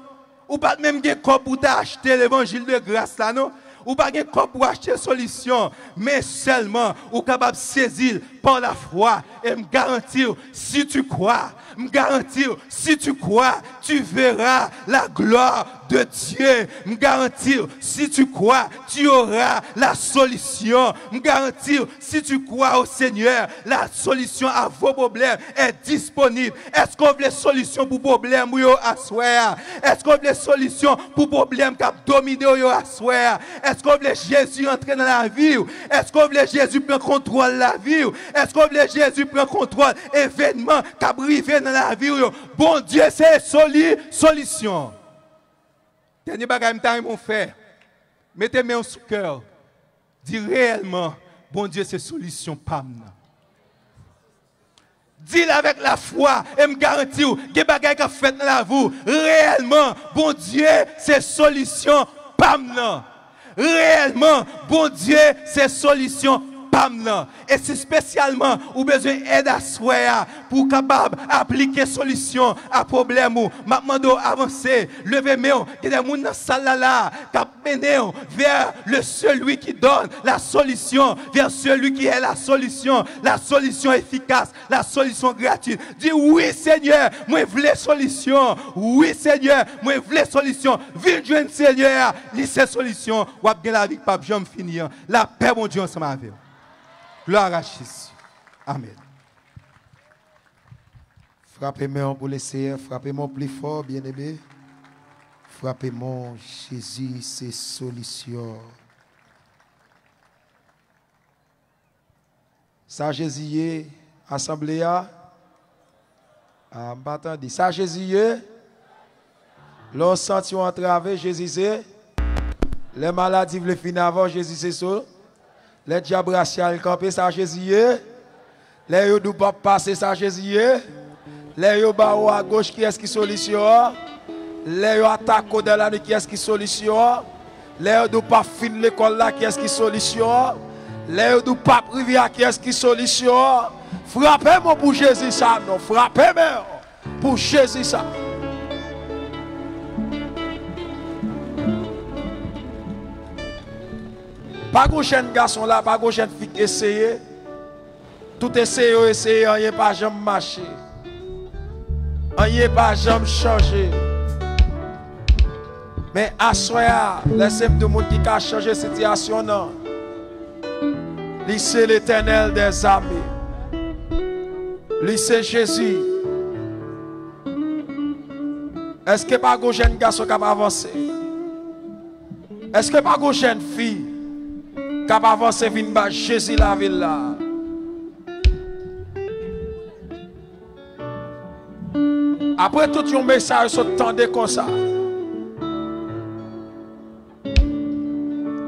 Ou pa t menm gen kòb pou w ta achte levanjil de gras la, non. Ou pa gen kòb pou w achte solisyon, men sèlman ou kapab sezi l par la foi. Et m garanti w, si tu crois, m garanti w, si tu crois, tu verras la gloire de Dieu. M garanti w, si tu crois, tu auras la solution. M garanti w, si tu crois au Seigneur, la solution à vos problèmes est disponible. Èske w vle solisyon pou pwoblèm ou yo aswè a? Èske w vle solisyon pou pwoblèm k ap domine w yo aswè a? Èske w vle Jezi rantre nan lavi w? Èske w vle Jezi pran kontwòl lavi w? Èske w vle Jezi pran kontwòl evènman k ap rive nan lavi w yo? Bondye se soli-, solisyon. Dènye bagay m ta renmen w fè, mete men w sou kè w. Di reyèlman, Bondye se solisyon pa m nan. Di l avèk lafwa, e m garanti w, gen bagay k ap fèt nan lavi w. Reyèlman, Bondye se solisyon pa m nan. Reyèlman, Bondye se solisyon pa m nan. E si espesyalman ou bezwen èd aswè a pou w kapab aplike solisyon a pwoblèm ou, m ap mande w avanse, leve men w. Gen de moun nan sal la la k ap mennen w vers le celui qui donne la solution, vers celui qui est la solution, la solution efficace, la solution gratuite. Di, wi, Senyè, mwen vle solisyon. Wi, Senyè, mwen vle solisyon. Vin jwenn Senyè a, li se solisyon. W ap gen lavi k p ap janm fini an. Lapè Bondye ansanm avè w. Gloire à Jésus. Amen. Frape men w pou Leseyè, frape men w pli fò, byeneme. Frape men w, Jezi se solisyon. Sa Jezi ye, asanble a? A, m pa tande. Sa Jezi ye? Lè w santi w antrave, Jezi se. Lè maladi vle fini avè w, Jezi se so. Lè dyab rasyal kanpe, sa Jezi ye? Lè yo di w p ap pase, sa Jezi ye? Lè yo ba ou agoch, kiyès ki solisyon an? Lè yo atake w dan lannuit, kiyès ki solisyon an? Lè yo di w p ap fin lekòl la, kiyès ki solisyon an? Lè yo di w p ap rive a, kiyès ki solisyon an? Frape men w pou Jezi sa non, frape men w pou Jezi sa. Pa gon jèn gason la, pa gon jèn fi k eseye. Tout eseye yo eseye, anyen pa janm mache. Anyen pa janm chanje. Men aswè a, lèse m di w moun ki ka chanje sitiyasyon w nan. Li se Letènèl dèzame. Li se Jezi. Èske pa gon jèn gason k ap avanse? Èske pa gon jèn fi k ap avanse vin ba Jezi lavi l la? Apre tout yon mesaj sot tande konsa.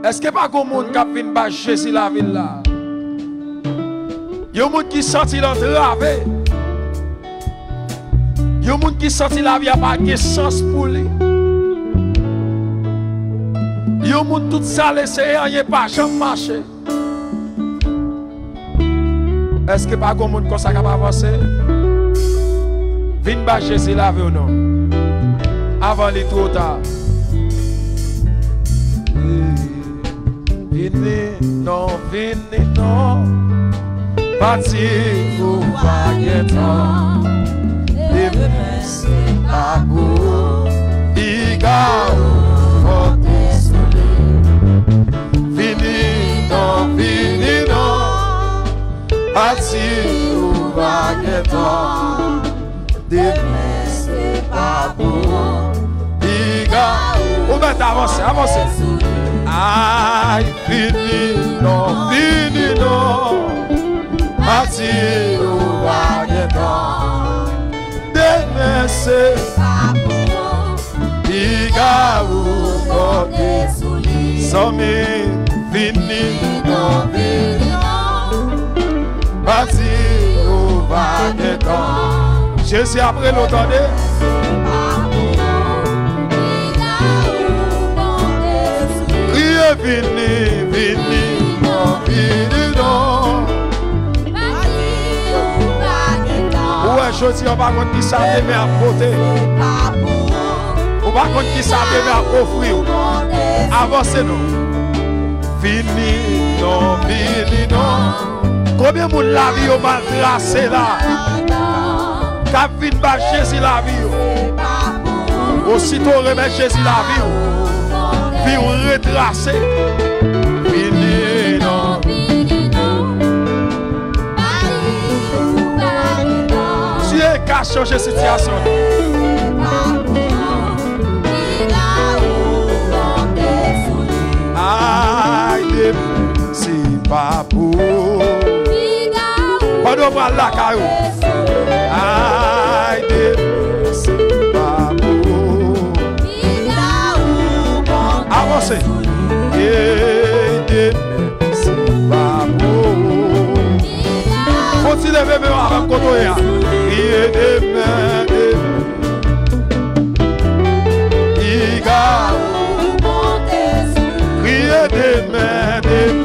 Èske pa gon moun k ap vin ba Jezi lavi l la? Yon moun ki santi l antrave. Yon moun ki santi lavi a pa gen sans pou li. Yon moun tout sa l eseye, anyen pa janm mache. Èske pa gon moun konsa k ap avanse? Vin ba Jezi lavi w non. Avan li twò ta. Vini non, vini non. Pati ou pa gen tan. Demen se pa pou ou. Piga ou konte sou li. Vini non, vini non. Pati ou pa gen tan. Demen se pa pou ou. Piga ou mèt avanse, avanse. Ay, vini non, vini non. Pati ou pa gen tan. Demen se pa pou ou. Piga ou konte sou li. Zanmi, vini. Pati ou pa gen tan. Jezi ap rele w, tande. Kriye, vini, vini, non, vini, non. Ou wè, jodi a, w pa konn kisa demen ap pote. Ou pa konn kisa demen ap ofri w. Avanse non. Vini non, vini non. Konbyen moun lavi yo mal trase la? K ap vin ba Jezi lavi yo. Osito w remèt Jezi lavi w, vi w retrase. Vini non. Dye ka chanje sitiyasyon nou. Ay, demen se pa pou ou. Pandan w pral lakay ou. Ay, demen se pa pou ou. Avanse. Ey, demen se pa pou ou. Fò w ti leve men w avè m kote w ye a. Kriye demen, demen. Piga. Kriye demen, demen.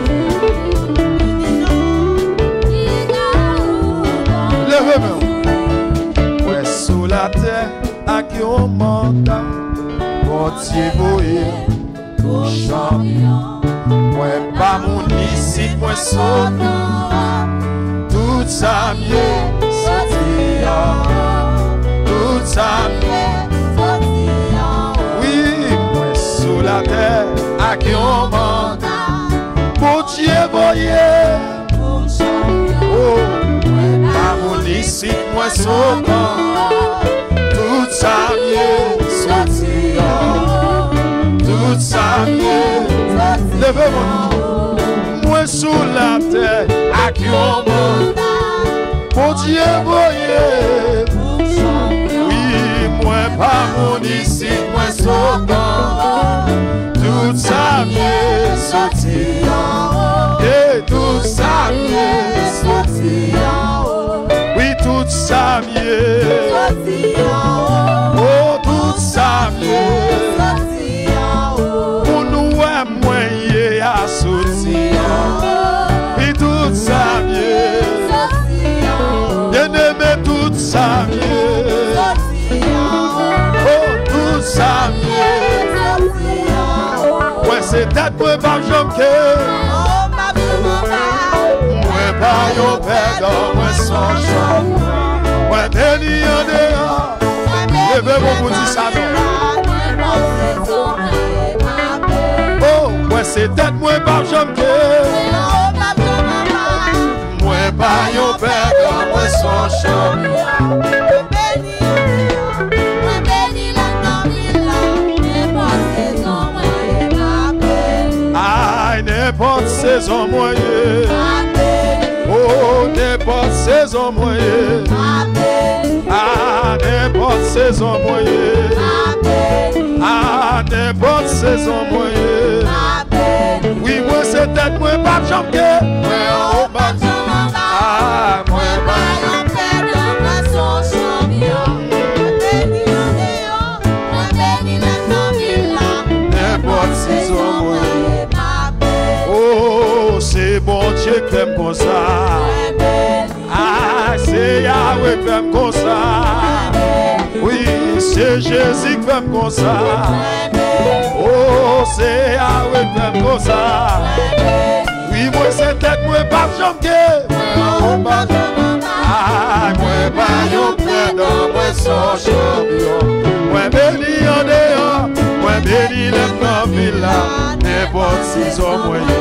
Leve men w. Mwen sou latè ak yon manda Bondye voye pou chanpyon. Mwen pa moun isit, mwen sot anlè. Tout sa m ye soti anwo. Tout sa m ye soti anwo. Wi, mwen sou latè ak yon manda Bondye voye. Oh, mwen pa moun isit, mwen sot anlè. Tout sa m ye soti anwo. Tout sa m ye soti anwo. Leve men w. Mwen sou latè ak yon manda Bondye voye. Wi, mwen pa moun isit, mwen sot anwo. Tout sa m ye soti anwo. E tout sa m ye soti anwo. Wi, tout sa m ye soti anwo. Oh, tout sa m ye soti anwo. Pou nou wè mwen ye a soti anwo. Wi, tout sa m ye soti anwo. Byeneme, tout sa m ye soti anwo. Oh, tout sa m ye soti anwo. Mwen se tèt, mwen p ap janm kenbe. Mwen pa yon pèdan, mwen se yon chanpyon. Mwen beni andeyò. Leve men w pou di sa non. Oh, mwen se tèt, mwen p ap janm kenbe. Mwen pa yon pèdan, mwen se yon chanpyon. Mwen beni lè m nan vil la, nenpòt sezon mwen ye m ap beni. Ay, nenpòt sezon mwen ye. M ap beni. Oh, nenpòt sezon mwen ye. M ap beni. Ah, nenpòt sezon mwen ye. M ap beni. Ah, nenpòt sezon mwen ye. M ap beni. Wi, mwen se tèt, mwen p ap janm kenbe. Mwen anwo, p ap janm anba. Ah, mwen pa yon pèdan, mwen se yon chanpyon. Mwen beni andeyò, mwen beni lè m nan vil la. Nenpòt sezon mwen ye. Oh, se Bondye k fè m konsa. Mwen beni. Ah, se Yawe k fè m konsa. Wi, se Jezi k fè m konsa. Oh, se Yawe k fè m konsa. Wi, mwen se tèt, mwen p ap janm kenbe. Mwen anwo, p ap janm anba. Ah, mwen pa yon pèdan, mwen se yon chanpyon. Mwen beni andeyò, mwen beni lè m nan vil la. Nenpòt sezon mwen ye.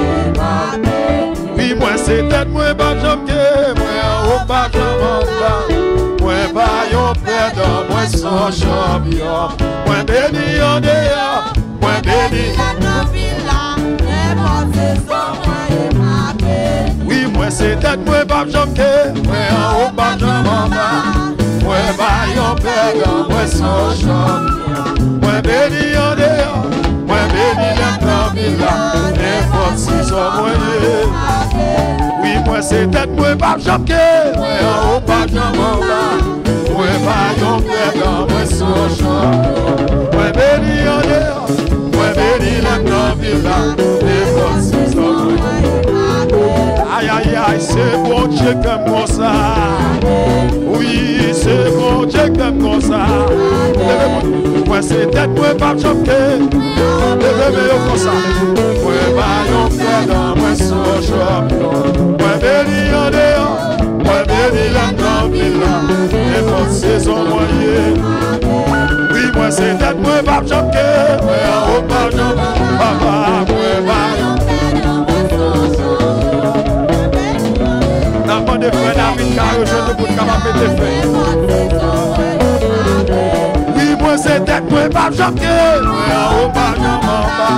Wi, mwen se tèt, mwen p ap janm kenbe, mwen anwo, p ap janm anba. Mwen pa yon pèdan, mwen se yon chanpyon. Mwen beni andeyò, mwen beni. Wi, mwen se tèt, mwen p ap janm kenbe, mwen anwo, p ap janm anba. Mwen pa yon pèdan, mwen se yon chanpyon. Mwen beni andeyò, mwen beni lè m nan vil la, nenpòt sezon mwen ye. Wi, mwen se tèt, mwen p ap janm kenbe, mwen anwo, p ap janm anba. Mwen pa yon pèdan, mwen se yon chanpyon. Mwen beni andeyò, mwen beni lè m nan vil la, nenpòt sezon mwen ye. Ay, ay, ay, se Bondye k fè m konsa. Wi, se Bondye k fè m konsa. Leve men w. Mwen se tèt, mwen p ap janm kenbe. Leve men yo konsa. Mwen pa yon pèdan, Sezon mwen ye. Wi, mwen se tèt, mwen p ap janm ke. Mwen anwo, pa janm, papa, mwen pa. N ap mande frè David ka rejwenn nou pou n kapab mete fen. Wi, mwen se tèt, mwen p ap janm ke. Mwen anwo, pa janm anba.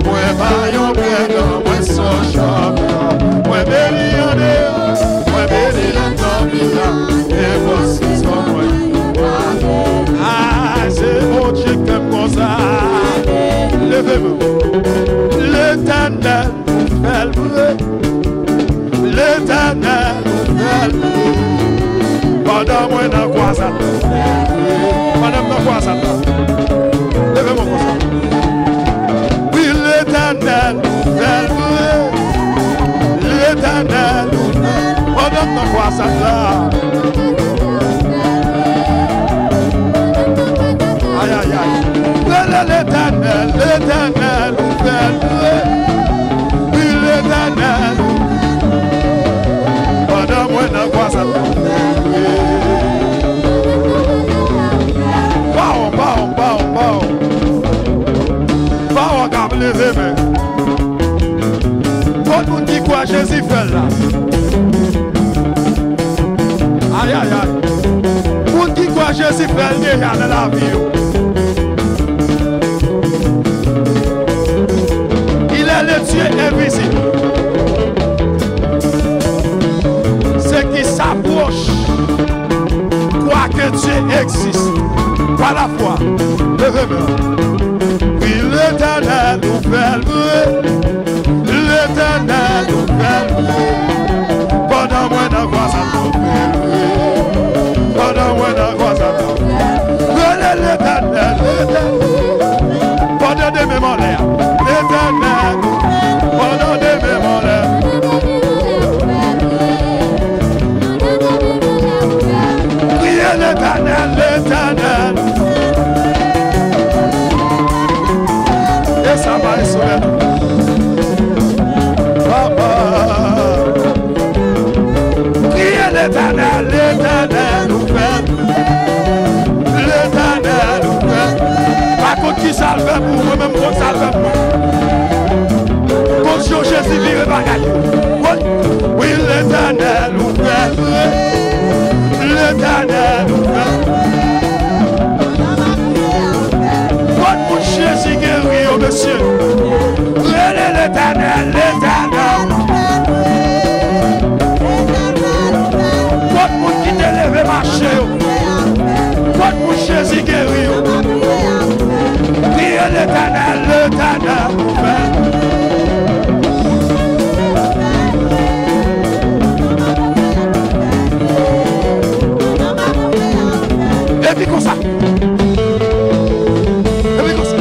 Mwen pa yon pèdan, mwen se yon chanpyon. Mwen beni andeyò, mwen beni anndan vila. E bon sezon mwen. Ah, se Bondye k fè m konsa. Leve men. Letènèl, ou fè l vre. Letènèl, ou fè l vre. Pandan mwen nan kwazad la. Pandan m nan kwazad la. Leve men konsa. Wi, Letènèl, ou fè l vre. Letènèl, ou fè l. Pandan m nan kwazad la. Ay, ay, ay. Rele Letènèl, Letènèl, ou fè l vre. Wi, Letènèl, ou. Pandan mwen nan kwazad la. Pawon, pawon, pawon, pawon. Pawon k ap leve men. Kot moun ki kwè Jezi fè l la? Ay, ay, ay. Moun ki kwè Jezi fè l deja nan lavi yo. Il est le Dieu invisible. Ceux qui s'approchent croient que Dieu existe. Par la foi, leve men. Wi, Letènèl, ou fè l vre. Letènèl, ou fè l vre. Pandan mwen nan kwazad la, ou fè l vre. Pandan mwen nan kwazad la, ou fè l vre. Rele Letènèl, Letènèl. Pandan de men m anlè a. Letènèl, pandan de men m anlè. Priye Letènèl, Letènèl. E sa pa e sou lèt. Papa. Priye Letènèl, Letènèl, ou fè. Letènèl, ou fè. Pa kont ki sa l fè pou ou, mwen menm kont sa l fè pou mwen. Kont yo Jezi vire bagay yo. Wi, wi, Letènèl, ou fè vre. Letènèl, ou fè. Kot moun Jezi geri yo, mesye? Rele Letènèl, Letènèl. Kot moun ki te leve mache yo? Kot moun Jezi geri yo? Priye Letènèl, Letènèl, ou fè. Epi konsa. Epi konsa.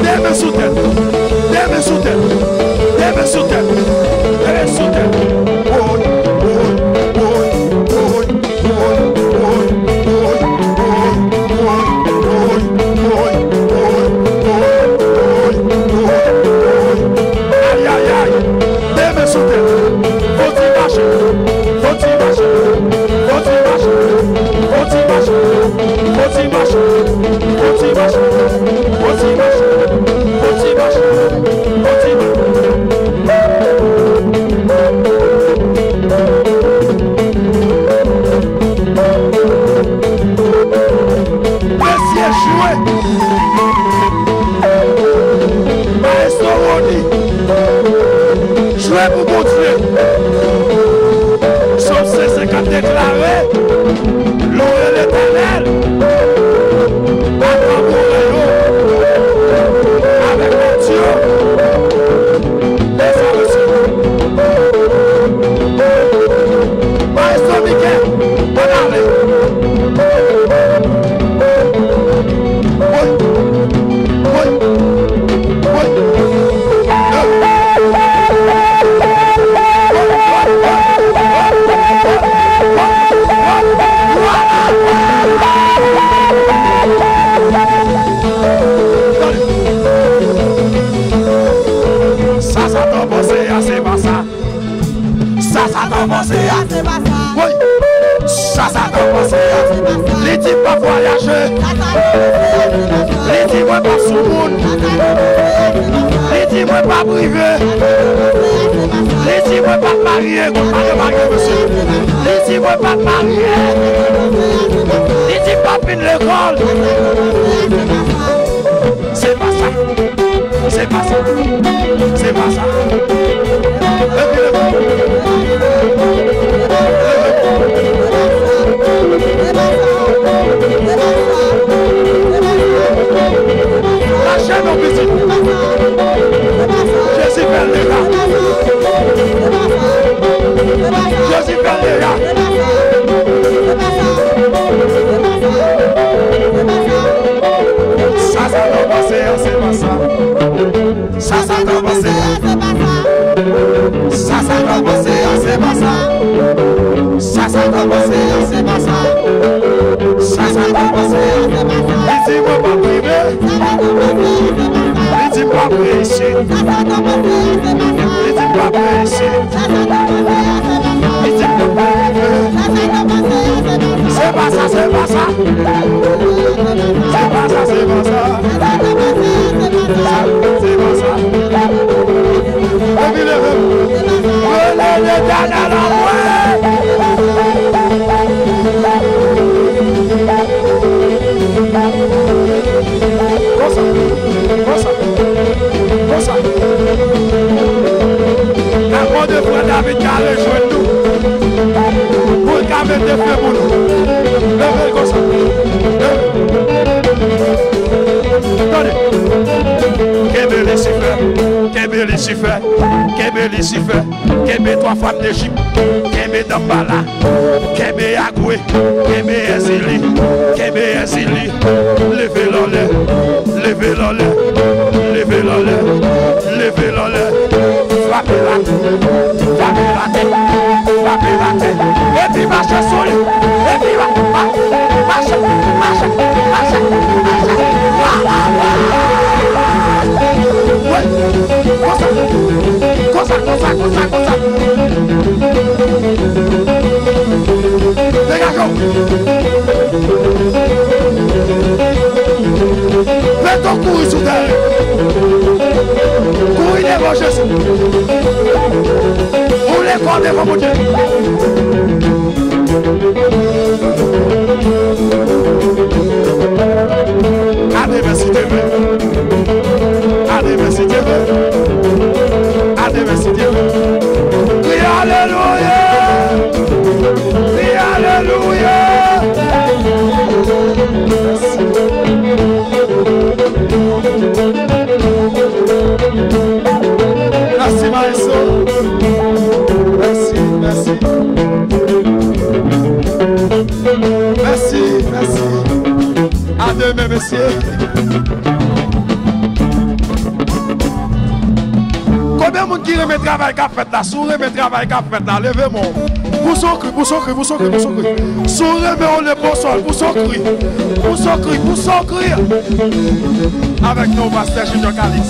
De men sou tèt. De men sou tèt. De men sou tèt. De men sou tèt. Woy, woy, woy, woy. Ay, ay, ay. De men sou tèt. Fò ti mache. Fò ti mache. Fò ti mache. Fò ti mache. Fò ti mache. Fò ti mache. Fò ti mache. Fò ti mache. Fò ti mache. Mesye, jwe. Maestro Rony, jwe pou Bondye. Sòm senk senkant deklare, lore Letènèl, ak tanbouren yo, avèk lòt yo. Mesye, mesye. Maestro Mickey, ann ale. Woy, woy, woy. Vwayaje. Li di mwen p ap soumoun. Li di mwen p ap rive. Li di mwen p ap marye. Kote marye, mesye? Li di mwen p ap marye. Li di m p ap fin lekòl. Se pa sa. Se pa sa. Se pa sa. Epi leve. Leve. Mache non pitit. Jezi fè l deja. Jezi fè l deja. Sa Satan panse a, se pa sa. Sa Satan panse a, se pa sa. Sa Satan panse a, se pa sa. Sa Satan panse a, se pa sa. Sa Satan panse a, se pa sa. Li di mwen p ap rive. Li di m p ap reyisi. Li di m p ap reyisi. Li di m p ap rive. Se pa sa, se pa sa. Se pa sa, se pa sa. Se pa sa. Epi leve. Rele Letènèl anmwe. Konsa, konsa, konsa. N ap mande frè David ka rejwenn nou pou l ka mete fen pou nou. Leve l konsa. Leve. Tande. Kenbe Lisifè. Kenbe Lisifè. Kenbe Lisifè. Kenbe twa fanm Dejip. Kenbe Danmbala. Kenbe Agwe. Kenbe Èzili. Kenbe Èzili. Leve l anlè. Leve l anlè. Leve l anlè. Leve l anlè. Frape l atè. Frape l atè. Frape l atè. Epi mache sou li. Epi ma, ma, mache, mache, mache, mache. Wi. Konsa. Konsa, konsa, konsa, konsa. Degaje w. Petwo kouri sou tèren. Kouri devan Jezi. Ou lekòl devan Bondye. Gade mèsi Dye. Gade mèsi Dye. Gade mèsi Dye. Kriye alelouya. Kriye alelouya. Mèsi. Mèsi, maestro. Mèsi, mèsi. Mèsi, mèsi. A demen, mesye. Konbyen moun ki renmen travay k ap fèt la? Si w renmen travay k ap fèt la, leve men w. Pou sokri, pou sokri, pou sokri, pou sokri. Si w renmen yon leponsòl, pou sokri. Pou sokri, pou sokri. Avèk nou, pastè Junior Calix.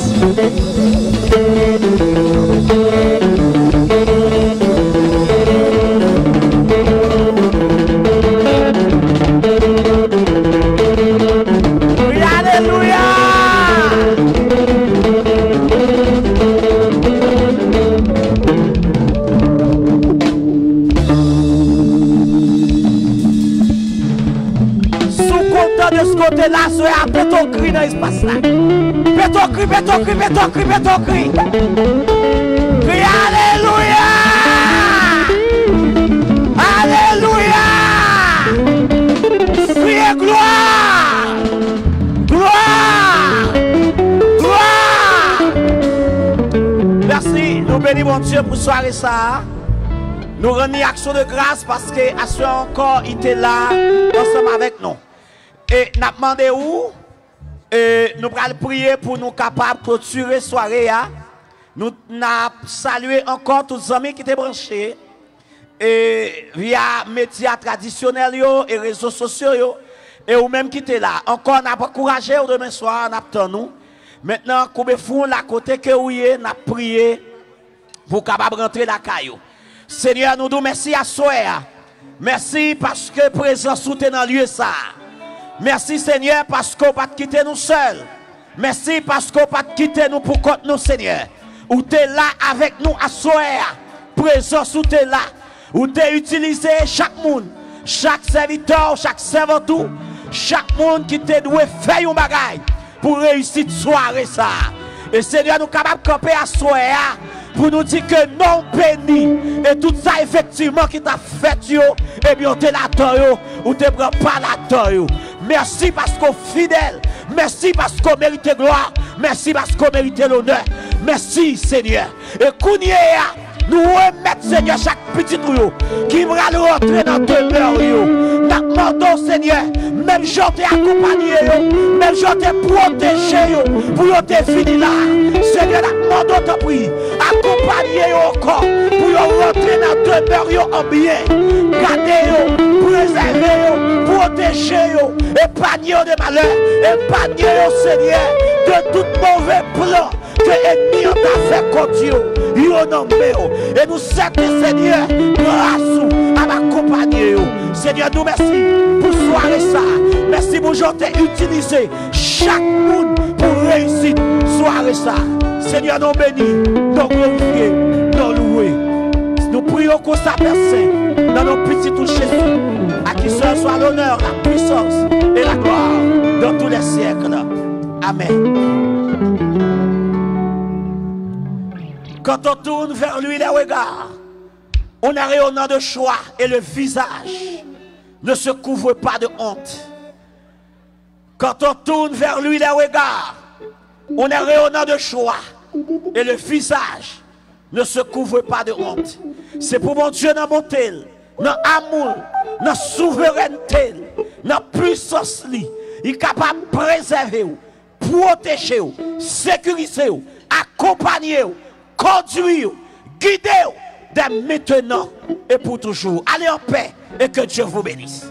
Alelouya! Si w kontan de ce côté là, sè a, pete yon kri nan espas la. Pete yon kri, pete yon kri, pete yon kri, pete yon kri. Kri alelouya! Alelouya! Kriye glwa! Glwa! Glwa! Mèsi, nou beni Bondye pou sware sa a. Nou rann li aksyon de gras paske aswè ankò, li te la ansanm avèk nou. E n ap mande ou, e nou pral priye pou nou kapab klotire sware a. Nou n ap salye ankò tout zanmi ki te branche, e via medya tradisyonèl yo e rezo sosyo yo. E ou menm ki te la, ankò n ap ankouraje w demen swa, n ap tann ou. Mentnan, koube fwon w la kote ke ou ye, n ap priye pou w kapab rantre lakay ou. Senyè, nou di w mèsi aswè a. Mèsi paske prezans ou te nan lye sa a. Mèsi, Senyè, paske w pa t kite nou sèl. Mèsi paske w pa t kite nou pou kont nou, Senyè. Ou te la avèk nou aswè a. Prezans ou te la. Ou te itilize chak moun, chak sèvitè w, chak sèvant ou, chak moun ki te dwe fè yon bagay pou reyisit sware sa a. E Senyè, nou kapab kanpe aswè a pou nou di ke non w beni. E tout sa efektivman ki t ap fèt yo, ebyen, w te ladan yo, ou te pran pa ladan yo. Mèsi paske w fidèl. Mèsi paske w merite glwa. Mèsi paske w merite lonè. Mèsi, Senyè. E kounye a, nou remèt, Senyè, chak pitit ou yo ki pral rantre nan demè yo. N ap mande w, Senyè, menm jan w te akonpanye yo, menm jan w te pwoteje yo pou yo te vini la, Senyè, n ap mande w, tanpri, akonpanye yo ankò pou yo rantre nan demè yo an byen. Gade yo, prezève yo, pwoteje yo, epanye yo de malè, epanye yo, Senyè, de tout move plan ke ènmi an ta fè kont yo, yo nan men w. E nou sèten, Senyè, gras ou ap akonpanye yo. Senyè, nou mèsi pou sware sa a. Mèsi pou jan w te itilize chak moun pou reyisit sware sa a. Senyè, non beni, non glorifye, non louwe. Nou priye w konsa, Pè Sen, nan non pitit ou Jezi, à qui seul soit l'honneur, la puissance et la gloire dans tous les siècles. Amen. Quand on tourne vers lui les regards, on a rayonnant de joie et le visage ne se couvre pas de honte. Quand on tourne vers lui les regards, on a rayonnant de joie et le visage ne se couvre pas de honte. Se pou Bondye nan bonte l, nan amou l, nan souverènte l, nan pwisans li, li kapab prezève w, pwoteje w, sekirize w, akonpanye w, kondwi w, gide w dès maintenant et pour toujours. Allez en paix et que Dieu vous bénisse.